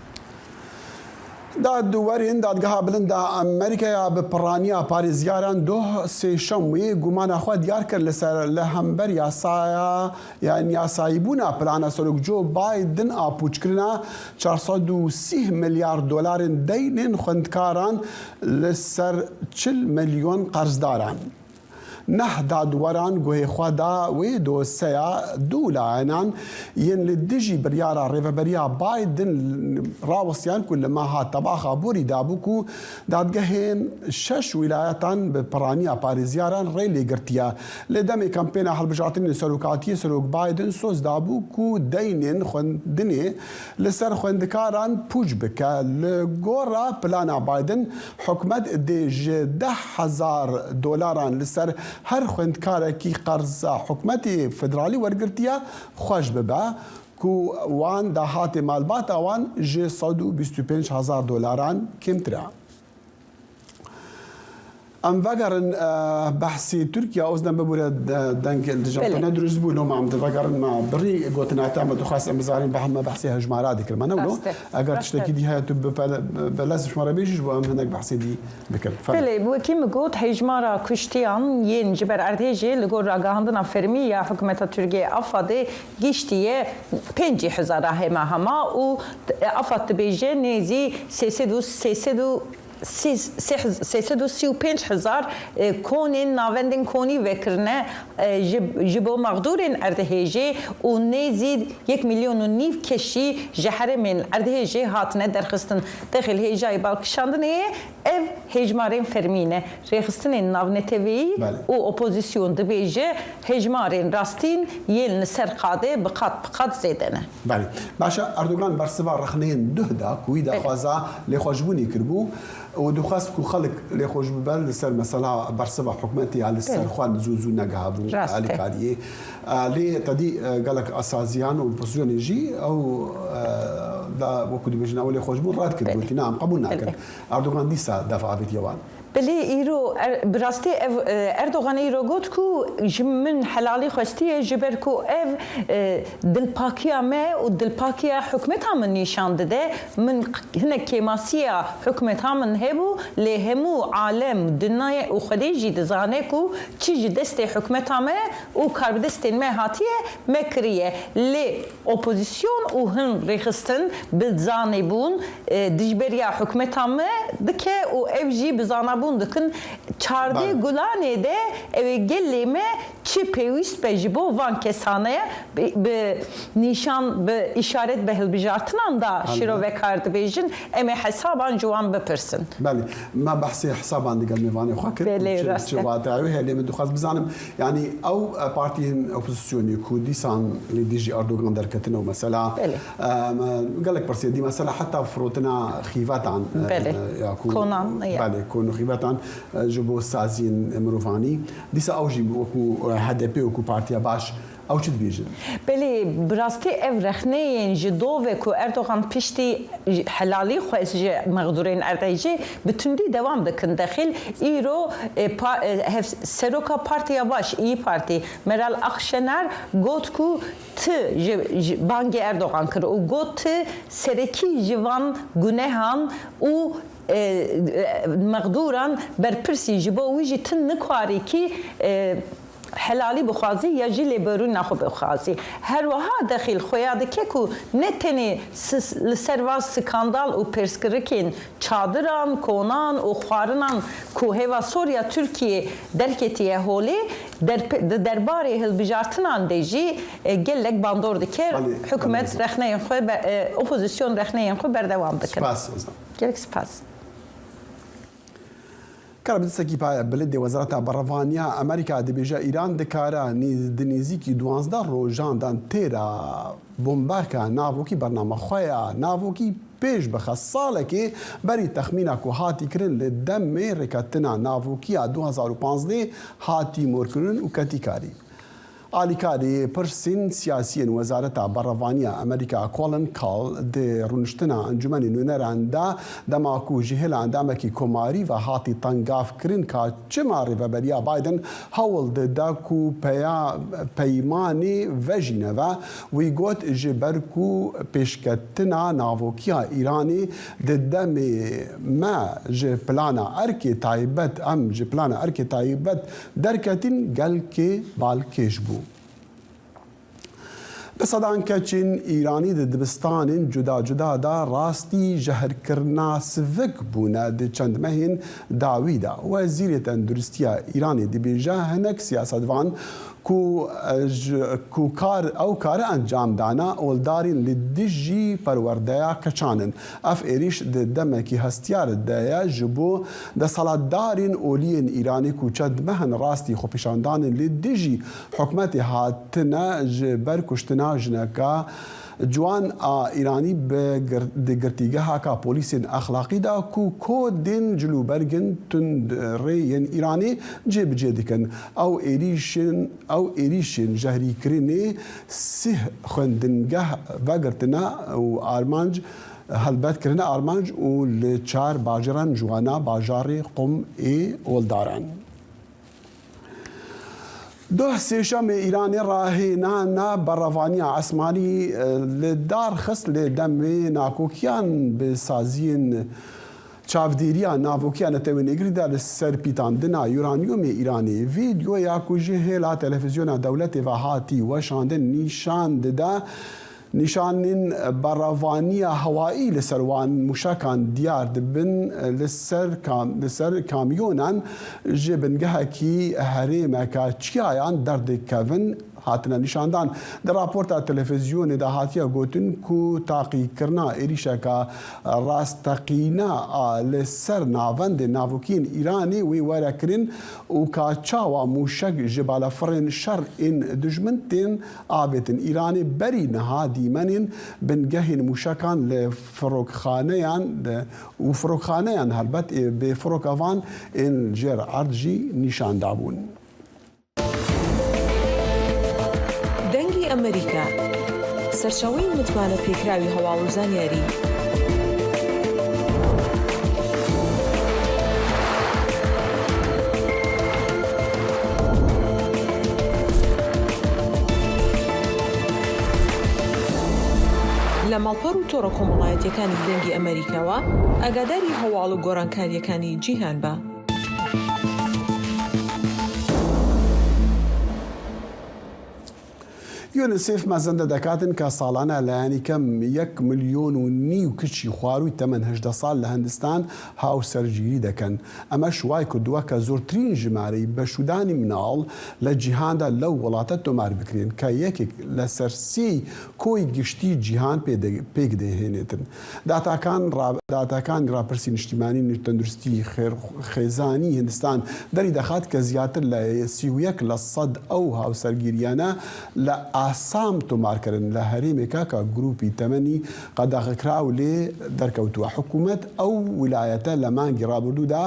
دادوەرên Dadgeha Bilind a Amerîkaya bi piraniya parêzgaran doh sêşemê gumana xwe diyar kir li ser li hember yasaya, yan yasayîbûna plana Serok Joe Biden a pûçkirina çar sed û sî milyar dolarên deynên xwendkaran li ser çil milyon qerzdaran. Neh dadweran guhê xwe da wê dosyeya du layenan yên li dijî biryara Rêveberiya Biden rawestiyan ku li meha Tebaxa borî dabû ku dadgehên şeş wîlayetan bi piraniya parêziyaran rê lê girtiye. Li demê kampêna hilbijartinê li serokatiyê Serok Biden soz dabû ku deynên xwendinê li ser xwendikaran pûç bike. Li gora plana Biden, hikûmet dê ji deh hezar dolaran li ser her xwendikarekî qerza hikûmetê federalî wergirtiye xweş bibe, ku wan dahatê malbata wan ji sed û bîst û pênc hezar dolaran kêmtir e. Em vegerin, eh, behsê Tirkiye, Ozlem bibûre de-, deng li cem te ne dirust bû, loma em divegerin me birî gotina te, me dixwest em bizanin, beh-, me behsê hejmara dikir. Me ne wilo? Rast e. Eger tiştekî dî heye tu bi pele-, bi lez ji me re bêjî, ji bo em hinek behsê dî bikin. Fem. Belê, wekî min got, hejmara kuştiyan yên ji ber erdhêjê li gor ragihandina fermî ya hikûmeta Tirkiyê AFADê giştiye pêncî hezara hema hema û AFAD dibêje nêzî sê sed û sê sed û sê sed û sî û pênc hezar, e, konên navendên konî vekirine, e, ji, ji bo mexdûrên erdhêjê û nêzî yek milyon û nîv keşî ji herêmên erdhêjê hatine derxistin. Dexil hêjayî balkişandinê ye, ev hêjmarên fermî ne. Rêxistinên navneteweyî Belê. û opozîsyon dibêje hêjmarên rastîn yên li ser qadê bi qat bi qat zêde ne. Belê. Baş e, Erdogan bersiva rexneyên duh da ku wî Belê. daxwaza lêxweşbûnê kiribû û dixwest ku xelk lêxweş bibe li ser mesela bersiva hikûmetê ya li ser Belê. xwe zû zû negihabû Rast e. alîkariyê. E, lê tedî, e, gelek asaziyan û opozisyonê jî ew, e, da wekî dibêjin ew lêxweşbûn red kir, Belê. gotiye na em qebûl nakin. Belê. Erdogan dîsa def avêtiye wan. Belê, îro er-, bi rastî ev, e, Erdogan îro got ku ji min helalî xwestiye, ji ber ku ev, e, dilpakiya me û dilpakiya hikûmeta min nîşan dide. Min q-, hinek kêmasiya hikûmeta min hebû, lê hemû alem, dinya û Xwedê jî dizane ku çi ji destê hikûmeta me û karbidestên me hatiye, me kiriye. Lê opozîsyon û hin rêxistin bi zanebûn, e, dijberiya hikûmeta me dike û ev jî bi zanabûn dikin. Çardeh Belê. Gulanê de ew ê gelê me çi pêwîst be ji bo van kesane bi, bi nîşan, bi îşaret, bi hilbijartinan da Belê. şîrove kar dibêjin, em ê hesaban ji wan bipirsin. Belê, me behsê hesaban digel mêvanê xwe kir. Belê, Çi, rast çi e. wate ew heye, lê min dixwest bizanim, yanî ew, e, partiyên opozisyonê ku dîsan li dijî Erdogan derketine û mesela, Belê. e, me gelek pirsê dî, mesela heta firotina xîvetan, e, Belê. ya ku Konan, ya. Belê, kon û xîvetan, e, ji bo saziyên mirovanî. Dîsa ew jî wekû, e, H D P, wekû partiya baş, ew çi dibêjin? Belê, bi rastî ev rexneyên ji dove ku Erdogan piştî helalî xwest ji mexdûrên erdhejê bi tundî dewam dikin. Dexil îro, e, pa-, e, hev-, seroka Partiya Baş, İYİ Parti, Meral Akşener got ku ti ji, ji bangê Erdogan kir û got ti serekî ji van gunehan û, e, e, mexdûran berpirsî ji bo wî jî ti nikarî kî, e, helalî bixwazî ya jî lêborîna xwe bixwazî. Her wiha dexîl xuya dike ku ne tenê sis-, li ser van skandal û pirsgirêkên çadiran, konan û xwarinan ku hêva sor ya Tirkiyê derketiye holê, derpe-, di derbarê hilbijartinan de jî, e, gelek bandor dike. Belê, Hikûmet belê. rexneyên xwe be-, e, opozîsyon rexneyên xwe berdewam dikin. Spas, Ozan. Gelek spas. Kara bi dîsekî paye bilindê Wezareta Berevaniya Amerîka dibêje, Îran dikare nîz-, di nêzîkî duwazdeh rojan de têra bombarka navokî bernama xwe ya navokî pêş bixe. Salekê berî texmîna ku hatî kirin li demê rêketina navokî ya du hezar û panzdeh hatî morkirin û ketî karî. Alîkarê pirsên siyasiyên Wezareta Berevaniya Amerîka Colin Kahl di rûniştina Encûmenê Nûneran de, dema ku ji hêla endamekî komarî ve hatî tengavkirin ka çima Rêveberiya Biden hewl dide ku peya-, peymanê vejîne ve, wî got, ji ber ku pêşketina navokiya Îranê di demê me ji plana erkê taybet, em ji plana erkê taybet derketîn, gelkê balkêş bû. Sedan keçên Îranî di dibistanên cuda cuda de rastî jehrkirina sivik bûne di çend mehên dawî de. Wezîrê Tenduristiya Îranê dibêje, hinek siyasetvan ku, e, ji, ku kar, ew kare encam dane, oldarên li dijî perwerdeya keçan in. Ev êrîş di demekî hestiyar de ye ji bo desthilatdarên oliyên Îranê ku çend meh in rastî xwepêşandanên li dijî hikûmetê hatine ji ber kuştina jineka ciwan a Îranî bi gir-, di girtîgeheka polîsên exlaqî de ku kodên cilûbergên tundrê yên Îranê cêbicê dikin. Ew êrîşên, ew êrîşên jehrîkirinê sih xwendingeh vegirtine û armanc, helbet kirine armanc û li çar bajêran ji wana bajarê Qum ê oldaran. Duh Sêşemê Îranê rahênana berevaniya esmanî, e, li dar xist, lê demê nakokiyan bi saziyên çavdêriya navokî ya Netewên Yekgirî de li ser pîtandina uranyumê Îranê. Vîdeoya ku ji hêla televîzyona dewletê ve hatî weşandin nîşan dide nîşanên berevaniya hewayî li ser wan mûşekan diyar dibin, li ser kam-, li ser kamyonan ji bingehekî herêmeke çiyayan derdikevin, hatine nîşandan. Di raporta televîzyonê de hatiye gotin ku taqîkirina êrîşeke rasteqîne a li ser navendên navokî yên Îranê wê were kirin û ka çawa mûşek ji balafirên şer ên dijmin tên avêtin Îranê, berî niha dîmenên bingehên mûşekan li firokxaneyan de û firokxaneyan helbet ê bê firokevan ên jêr erd jî nîşan dabûn. Dengê Amerîka, سەرچاوەی متمانە پێکراوی هەواڵ و زانیاری. لە ماڵپەڕ و تۆڕە کۆمەڵایەتیەکانی دەنگی ئەمریکاوە ئاگاداری هەواڵ و گۆڕانکاریەکانی جیهان بە. یونیسێف مەزەندە دەکاتن کە ساڵانە لایەنی کەم یەک ملیۆن و نیو کچی خواروی تەمەن هەژدە ساڵ لە هەندستان هاوسەرگیری دەکەن. ئەمەش وای کردووە کە زۆرترین ژمارەی بەشودانی مناڵ لە جیهاندا لەو وڵاتە تۆمار بکرێن کە یەکێک لە سەر سێی کۆی گشتی جیهان پێ دە-، پێک دەهێنێتن. داتاکان ڕا-، داتاکانی ڕاپرسی نیشتیمانی تەندروستی خێر-، خێزانی هندستان دەری دەخات کە زیاتر لە سی و یەک لە سەد ئەو هاوسەرگیریانە لە ئاسام تۆمارکردن لە هەرێمێکە کە گروپی تەمەنی قەدەغەکراو لێ دەرکەوتووە. حکوومەت ئەو ویلایەتە لە مانگی ڕابردوودا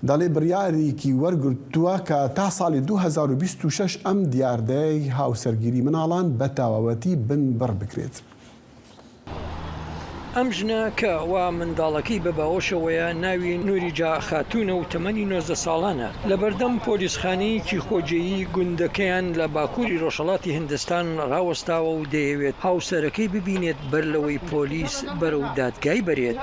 دەڵێ بڕیارێکی وەرگرتووە کە تا ساڵی دوو هەزار و بیست و شەش ئەم دیاردەی هاوسەرگیری مناڵان بە تەواوەتی بن بڕ بکرێت. ئەم ژنە کە وا منداڵەکەی بە باوەشەوەیە ناوی نوریجا خاتوونە و تەمەنی نۆزدە ساڵانە. لە بەردەم پۆلیسخانەیەکی خۆجێیی گوندەکەیان لە باکووری ڕۆژهەڵاتی هندستان ڕاوەستاوە و دەیەوێت هاوسەرەکەی ببینێت بەر لەوەی پۆلیس بەرەو دادگای بەرێت.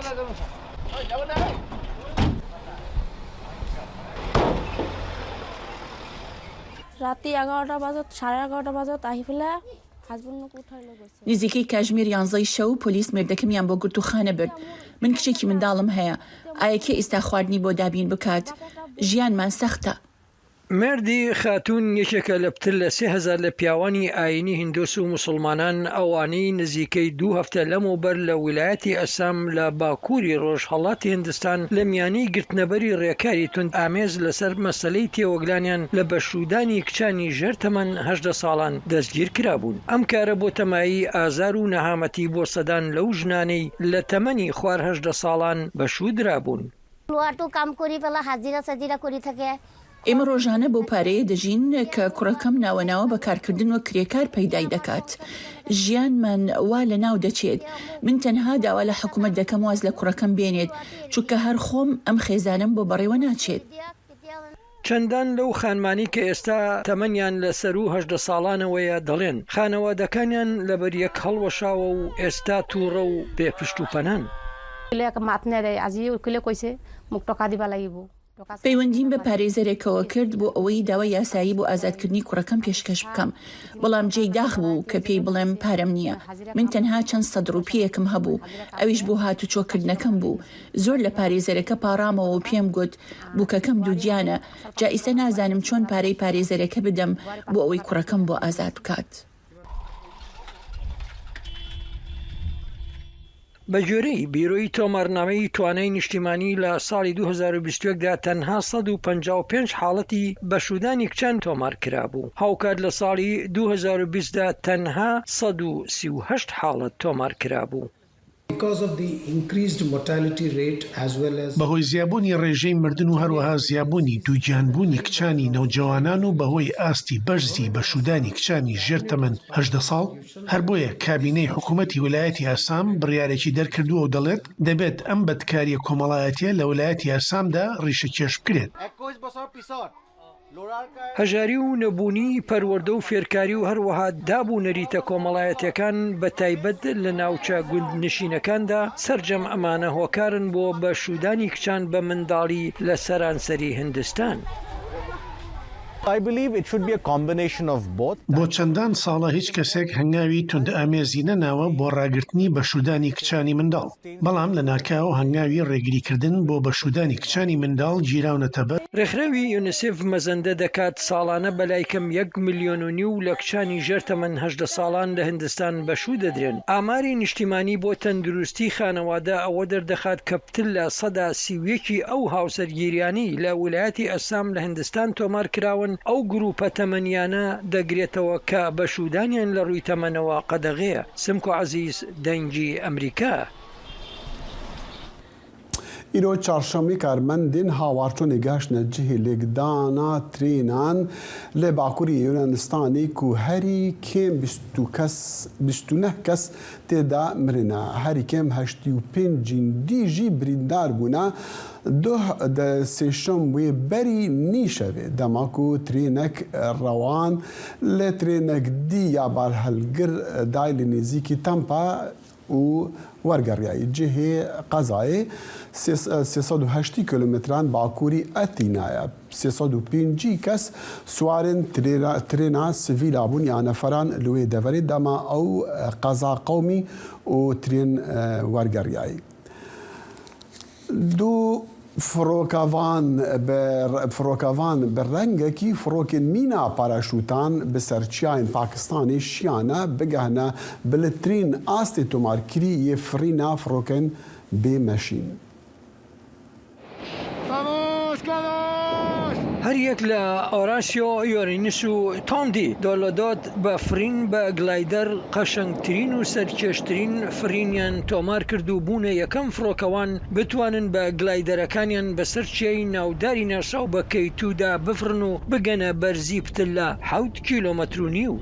রাতি এগারোটা বাজত, সাড়ে এগারোটা বাজত আহি পেলাই হাজবেণ্ডক উঠাই লৈ গৈছে। نزیکەی کاژمێر یانزەی شەو پۆلیس مێردەکەمیان بۆ گرتوخانە برد. من کچێکی منداڵم هەیە. ئایا کێ ئێستا خواردنی بۆ دابین بکات؟ ژیانمان سەختە. مردی خاتون یەکێکە لە پتر لە سێ هەزار لە پیاوانی ئاینی هیندۆس و موسڵمانان، ئەوانەی نزیکەی دوو هەفتە لەمەوبەر لە ویلایەتی ئەسام لە باکووری ڕۆژهەڵاتی هیندستان لە میانەی گرتنەبەری ڕێکاری تونند ئامێز لەسەر مەسەلەی تێوەگلانیان لە بەشوودانی کچانی ژێر تەمەن هەژدە ساڵان دەستگیر کرابوون. ئەم کارە بۆ تەمایی ئازار و نەهامەتی بۆ سەدان لەو ژنانەی لە تەمەنی خوار هەژدە ساڵان بەشوو درابوون. লোৱাটো কাম কৰি পেলাই হাজিৰা চাজিৰা কৰি থাকে। ئێمە ڕۆژانە بۆ پارەیە دەژین کە کوڕەکەم ناوە ناوە بە کارکردن وەک کرێکار پەیدای دەکات. ژیانمان وا لە ناو دەچێت. من تەنها داوا لە حکوومەت دەکەم واز لە کوڕەکەم بێنێت، چونکە هەر خۆم ئەم خێزانەم بۆ بەڕێوە ناچێت. چەندان لەو خانمانی کە ئێستا تەمەنیان لە سەروو هەژدە ساڵانەوەیە دەڵێن خانەوادەکانیان لەبەر یەک هەڵوەشاوە و ئێستا تووڕە و بێ پشت و پەنان. کلک ماتنه ده، از یه کلک ویسه مکتوکا دی بالایی بو. پەیوەندیم بە پارێزەرێکەوە کرد بۆ ئەوەی داوای یاسایی بۆ ئازادکردنی کوڕەکەم پێشکەش بکەم، بەڵام جێی داخ بوو کە پێی بڵێم پارەم نییە. من تەنها چەند سەد ڕوپیەکم هەبوو، ئەویش بۆ هاتوچۆکردنەکەم بوو. زۆر لە پارێزەرەکە پاڕامەوە و پێم گوت، بووکەکەم دووگیانە، جا ئیسە نازانم چۆن پارەی پارێزەرەکە بدەم بۆ ئەوەی کوڕەکەم بۆ ئازاد بکات. بە گوێرەی بیرۆی تۆمارنامەی توانای نیشتیمانی، لە ساڵی دوو هەزار و بیست و یەک دا تەنها سەد و پەنجا و پێنج حاڵەتی بەشوودانی کچان تۆمار کرابوو، هاوکات لە ساڵی دوو هەزار و بیست دا تەنها سەد و سی و هەشت حاڵەت تۆمار کرابوو. Because of the increased mortality rate as well as بەهۆی زیابوونی ڕێژەی مردن و هەروەها زیابوونی دووگیانبوونی کچانی نەوجەوانان و بەهۆی ئاستی بەرزی بەشوودانی کچانی ژێر تەمەن هەژدە ساڵ، هەر بۆیە کابینەی حکوومەتی ویلایەتی ئاسام بڕیارێکی دەرکردووە و دەڵێت دەبێت ئەم بەدکارییە کۆمەڵایەتییە لە ویلایەتی ئاسامدا ڕیشەکێش بکرێت. هەژاری و نەبوونی پەروەردە و فێرکاری و هەروەها داب و نەریتە کۆمەڵایەتییەکان بە تایبەت لە ناوچە گوندنشینەکاندا، سەرجەم ئەمانە هۆکارن بۆ بەشوودانی کچان بە منداڵی لە سەرانسەری هندستان. بۆ چەندان ساڵە هیچ کەسێک هەنگاوی توندئامێزی نەناوە بۆ ڕاگرتنی بەشوودانی کچانی منداڵ، بەڵام لە ناکاو هەنگاوی ڕێگریکردن بۆ بەشوودانی کچانی منداڵ گیراونەتە بەر. ڕێکخراوی یونیسێف مەزەندە دەکات ساڵانە بەلای کەم یەک ملیۆن و نیو لە کچانی ژێر تەمەن هەژدە ساڵان لە هندستان بەشوو دەدرێن. ئاماری نیشتیمانی بۆ تەندروستی خانەوادە ئەوە دەردەخات کە پتر لە سەدا سی و یەکی ئەو هاوسەرگیریانەی لە ویلایەتی ئەسام لە هندستان تۆمار کراون، ئەو گرووپە تەمەنیانە دەگرێتەوە کە بەشوودانیان لە ڕووی تەمەنەوە قەدەغەیە. سمکۆ عەزیز، دەنگی ئەمریکا. Îro çarşemê karmendên hawarçonê gihiştine cihê lêkdana trênan li bakurê Yunanistanê ku herî kêm bîst û kes, bîst û neh kes tê de mirine. Herî kêm heştê û pêncîn dî jî birîndar bûne. Duh di sêşem wê berî nîşevê dema ku trênek rewan li trênek dî ya barhilgir dayê li nêzîkî Tampa û wergeriyayî cihê qezayê sê sed û heştî kilometran bakurî Athîna ye. Sê sed û pêncî kes siwarên trêna, trêna sivîla bûn ya neferan li wê deverê dema ew qeza qewimî û trên, e, wergeriyayî. Du firokevan bi, firokevan bi rengekî firokên mîna paraşûtan bi ser çiyayên Pakistanê şiyane bigehne bilitrîn astê tomarkirî yê firîna firokên bê meşîn. هەر یەک لە ئۆراسیۆ یۆرینس و تۆم دی دۆلۆدۆت بە فڕین بە گلایدەر قەشەنگترین و سەرکێشترین فڕینیان تۆمار کرد و بوونە یەکەم فڕۆکەوان بتوانن بە گلایدەرەکانیان بەسەر چیای ناوداری ناساو بە کەی توودا بفڕن و بگەنە بەرزی پتر لە حەوت کیلۆمەتر و نیو.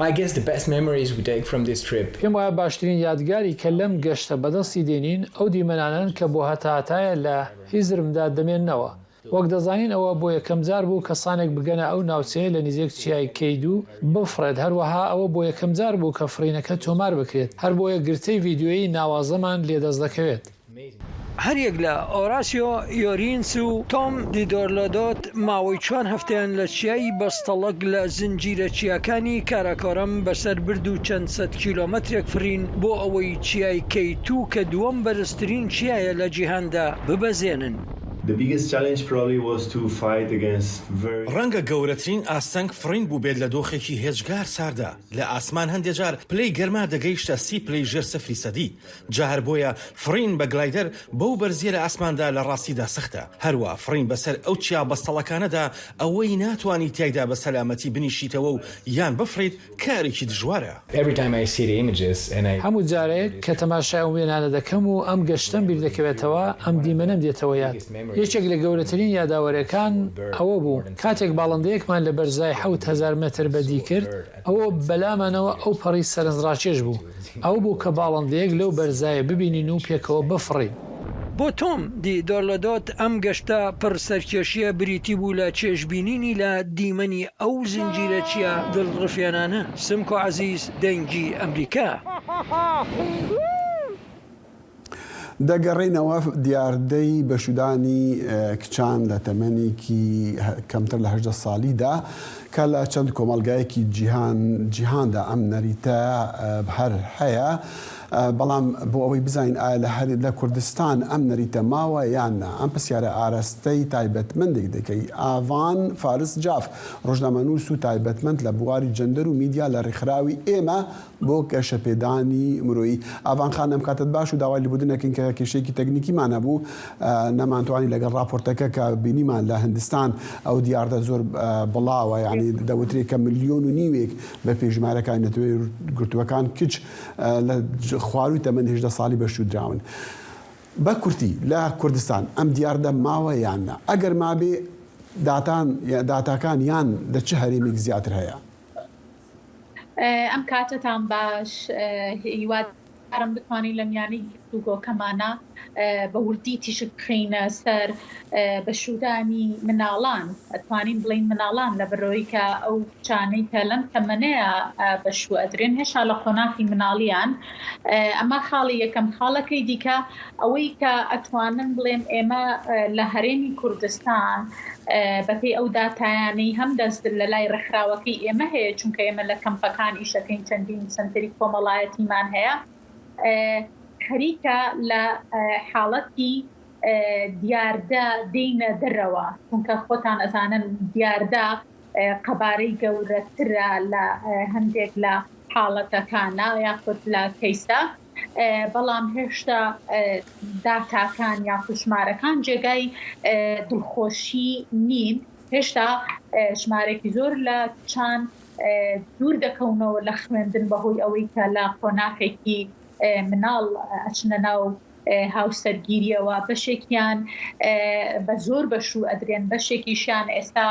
I guess the best memories we take from this trip. پێم وایە باشترین یادگاری کە لەم گەشتە بەدەستی دێنین ئەو دیمەنانەن کە بۆ هەتاهەتایە لە هیزرمدا دەمێننەوە. وەک دەزانین ئەوە بۆ یەکەم جار بوو کە سانێک بگەنە ئەو ناوچەیە لە نزیک چیای کەی دوو بفڕێت، هەروەها ئەوە بۆ یەکەم جار بوو کە فڕینەکە تۆمار بکرێت، هەر بۆیە گرتەی ڤیدیۆیی ناوازەمان لێ دەست دەکەوێت. هەر یەک لە ئۆراسیۆ یۆرینس و تۆم دیدۆرلۆدۆت ماوەی چوار هەفتەیان لە چیای بەستەڵەک لە زنجیرە چیاکانی کاراکۆرەم بەسەر برد و چەند سەد کیلۆمەترێک فڕین بۆ ئەوەی چیای کەی توو کە دووەم بەرزترین چیایە لە جیهاندا ببەزێنن. The biggest challenge probably was to fight against very ڕەنگە گەورەترین ئاستەنگ فڕین بووبێت لە دۆخێکی هێجگار ساردا. لە ئاسمان هەندێک جار پلەی گەرما دەگەیشتە سی پلەی ژێر سفری سەدی. جا هەر بۆیە فڕین بە گلایدەر بەو بەرزییە لە ئاسماندا لە ڕاستیدا سەختە. هەروە فڕین بەسەر ئەو چیا بەستەڵەکانەدا ئەوەی ناتوانی تیایدا بە سەلامەتی بنیشیتەوە و یان بفڕیت کارێکی دژوارە. Every time I see the images and I هەموو جارێک کە تەماشای ئەو وێنانە دەکەم و ئەم گەشتەم بیر دەکەوێتەوە، ئەم دیمەنەم دێتەوە یاد. یەکێک لە گەورەترین یاداوەریەکان ئەوە بوو کاتێک باڵندەیەکمان لە بەرزای حەوت هەزار مەتر بەدی کرد، ئەوە بەلامانەوە ئەو پەڕی سەرنجڕاکێش بوو. ئەو بوو کە باڵندەیەک لەو بەرزایە ببینین و پێکەوە بفڕین. بۆ تۆم دی دۆرلەدۆت ئەم گەشتە پڕ سەرکێشییە بریتی بوو لە چێژبینینی لە دیمەنی ئەو زنجیرە چیا دڵڕفێنانە. سمکۆ عەزیز، دەنگی ئەمریکا. دەگەڕێینەوە دیاردەی بەشودانی کچان لە تەمەنێکی کەمتر لە هەژدە ساڵیدا کە لە چەند کۆمەڵگایەکی جیهان جیهاندا ئەم نەریتە هەر هەیە. بەڵام بۆ ئەوەی بزانین ئایا لە هەر لە کوردستان ئەم نەریتە ماوە یان نا، ئەم پرسیارە ئاراستەی تایبەتمەندێک دەکەی. ئاڤان فارس جاف، ڕۆژنامەنووس و تایبەتمەند لە بواری جەندەر و میدیا لە ڕێکخراوی ئێمە بۆ گەشەپێدانی مرۆیی. ئاڤان خان، ئەم کاتت باش و داوای لێبوردنەکەین کە کێشەیەکی تەکنیکیمان هەبوو، نەمانتوانی لەگەڵ راپۆرتەکە کە بینیمان لە هندستان ئەو دیاردە زۆر بڵاوە، یعنی دەوترێت کە ملیۆن و نیوێک بە پێژمارەکانی نەتەوەی گرتووەکان کچ لە خواروی تەمەن هێژدە ساڵی بەشوودراون. بە کورتی، لە کوردستان ئەم دیاردە ماوە یان نا؟ ئەگەر مابێ، داتان داتاکان یان لە چ هەرێمێک زیاتر هەیە؟ ئەم کاتتان باش. هیوادارم بتوانین لە میانەی گفتوگۆکەمانە بە وردی تیشک بخینە سەر بەشوودانی مناڵان، ئەتوانین بڵین مناڵان، لە بەرەوەی کە ئەو کچانەی کە لەم تەمەنەیە بەشوو ئەدرێن هێشتا لە قۆناغی مناڵیان. ئەمە خاڵی یەکەم. خاڵەکەی دیکە ئەوەی کە ئەتوانم بڵێم ئێمە لە هەرێمی کوردستان بەپێی ئەو داتایانەی هەم دەست لە لای ڕێکخراوەکەی ئێمە هەیە، چونکە ئێمە لە کەمپەکان ئیشەکەین، چەندین سنتەری کۆمەڵایەتیمان هەیە، خەریکە لە حاڵەتی دیاردە دێینە دەرەوە، چونکە خۆتان ئەزانن دیاردە قەبارەی گەورەترە لە هەندێک لە حاڵەتەکانە یاخود لە کەیسە، بەڵام هێشتا داتاکان یاخود ژمارەکان جێگای دڵخۆشی نین. هێشتا ژمارێکی زۆر لە کچان دوور دەکەونەوە لە خوێندن بەهۆی ئەوەی کە لە قۆناغێکی مناڵ ئەچنە ناو هاوسەرگیریەوە، بەشێکیان بە زۆر بەشوو ئەدرێن، بەشێکیشیان ئێستا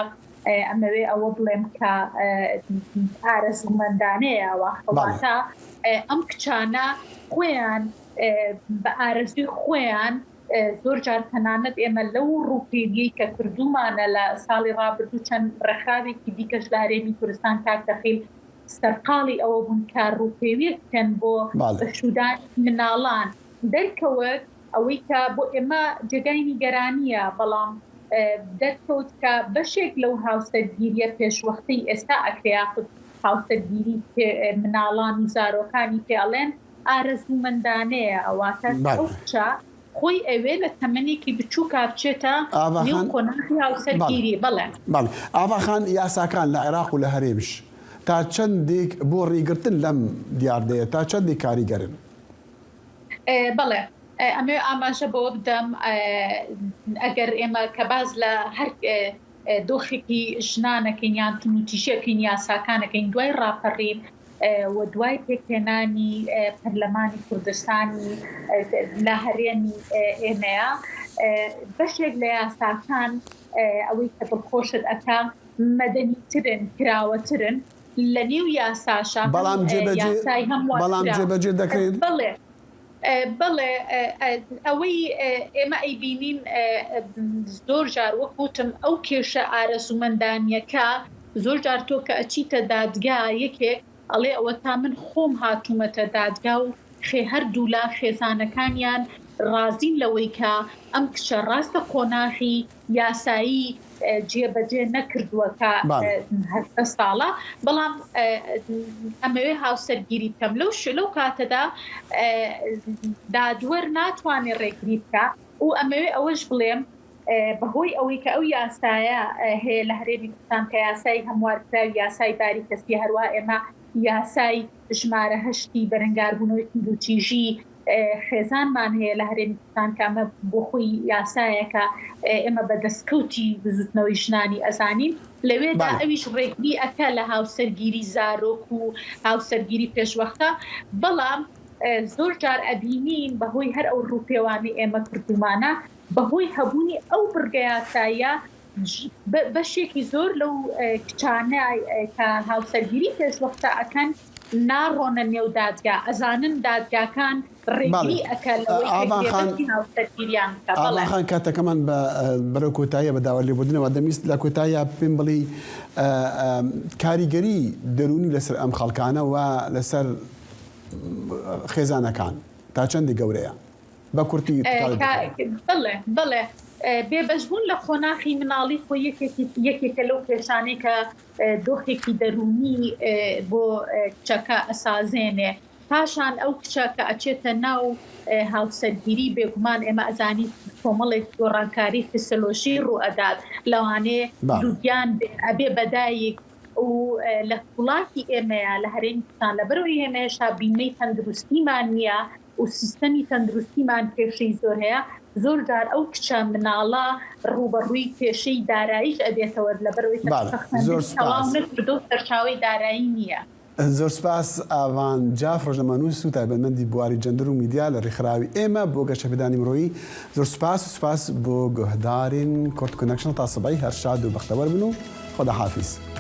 ئەمەوێ ئەوە بڵێم کە ئارەزومەندانەیە، واتە ئەم کچانە خۆیان بە ئارەزوی خۆیان زۆر جار تەنانەت ئێمە لەو ڕووپێویەی کە کردومانە لە ساڵی ڕابردوو چەند ڕێکخراوێکی دیکەش لە هەرێمی کوردستان، کاک دەخیل، سەرقاڵی ئەوە بوون کە ڕووپێویەک بکەن بۆ بەشودانی مناڵان دەرکەوت، ئەوەی کە بۆ ئێمە جێگای نیگەرانیە، بەڵام دەرکەوت کە بەشێک لەو هاوسەرگیریە پێشوەختەی ئێستا ئەکرێ یاخود هاوسەرگیری مناڵان و زارۆکانی پێڵێن ئارەزومەندانەیە، ئەواتە ئەو کچە خۆی ئەوێ لە تەمەنێکی بچووکا بچێتە نێو قۆناغی هاوسەرگیری. بەڵێ. بەڵێ. ئاڤا خان، یاساکان لە عێراق و لە هەرێمش تا چەندێک بۆ ڕێگرتن لەم دیاردەیە، تا چەندێک کاریگەرن؟ بەڵێ. ئەمەوێ ئاماژە بەوە بدەم، ئەگەر ئێمە کە باز لە هەر دۆخێکی ژنانەکەین یان تونوتیژیەکەین، یاساکانەکەین، دوای ڕاپەڕین و دوای پێکهێنانی پەرلەمانی کوردستانی لە هەرێمی ئێمەیە، بەشێک لە یاساکان ئەوەی کە دڵخۆشت ئەکا مەدەنیترن، کراوەترن، لە نێو یاساشا بەڵام جێبەجێ بەڵام جێبەجێ دەکرێت. بڵێ بڵێ ئەوەی ئێمە ئەیبینین زۆر جار وەک وتم ئەو کێشە ئارەزومەندانیەکە زۆر جار تۆ کە ئەچیتە دادگا یەکێک ئەڵێ ئەوە تا من خۆم هاتوومەتە دادگا و خێ هەردوولا خێزانەکانیان ڕازین لەوەی کە ئەم کچە ڕاستە قۆناغی یاسایی جێبەجێ نەکردووە کە هەشتە ساڵە، بەڵام ئەمەوێ هاوسەرگیری بکەم لەو ش لەو کاتەدا دادوەر ناتوانێ ڕێگری بکە و ئەمەوێ ئەوەش بڵێم بەهۆی ئەوەی کە ئەو یاسایە هەیە لە هەرێمی کوردستان کە یاسای هەموارکراوی یاسای باری کەسی هەروە ئێمە یاسای ژمارە هەشتی بەرەنگاربوونەوەی توندوتیژی خێزانمان هەیە لە هەرێمی کوردستان کە ئەمە بۆ خۆی یاسایەکە ئێمە بە دەستکەوتی بزوتنەوەی ژنانی ئەزانین لەوێدا ئەویش ڕێگری ئەکە لە هاوسەرگیری زارۆک و هاوسەرگیری پێشوەختە، بەڵام زۆر جار ئەبینین بەهۆی هەر ئەو ڕووپێوانی ئێمە کردومانە بەهۆی هەبوونی ئەو بڕگە یاساییە بەشێکی زۆر لەو کچانە کە هاوسەرگیری پێشوەختە ئەکەن ناڕۆنە نێو دادگا، ئەزانن دادگاکان ڕێگری ئەکەن لەوەی کە گرێبەستی هاوسەرگیریان بکا. بەڵێ. ئاغا خان، کاتەکەمان بە بەرەو کۆتاییە، بە داوا لێبوردنەوە دەمویست لە کۆتاییە پێم بڵێی کاریگەری دەروونی لەسەر ئەم خەڵکانە و لەسەر خێزانەکان تا چەندی گەورەیە؟ بە کورتی تکاوی بکەین. بڵێ بڵێ بێبەشبوون لە قۆناخی مناڵی خۆ یەکێکی یەکێکە لەو کێشانەی کە دۆخێکی دەروونی بۆ کچەکە ئەسازێنێ. پاشان ئەو کچە کە ئەچێتە ناو هاوسەرگیری، بێگومان ئێمە ئەزانی کۆمەڵێک گۆڕانکاری فیسیۆلۆژی ڕوو ئەدات، لەوانەیە دووگیان ئەبێ بەدایک و لە وڵاتی ئێمەیە، لە هەرێمی کوردستان، لەبەرەوەی ئێمە هێشتا بیمەی تەندروستیمان نییە و سیستەمی تەندروستیمان کێشەی زۆر هەیە. زۆر جار ئەو کچە مناڵە ڕوبەڕووی کێشەی داراییش ئەبێتەوە، لەبەرەوەی تەواو نەکردو سەرچاوی دارایی نییە. زۆر سپاس. ئاوان جاف، ڕۆژنامەنووس و تایبەتمەندی بواری جەندەر و میدیا لە ڕێکخراوی ئێمە، بۆ گەشەپێدانی مرۆیی. زۆر سپاس و سپاس بۆ گوهدارین کورد کونەکشن. تا سبەی هەر شاد و بەختەوەر بن و خۆداحافیز.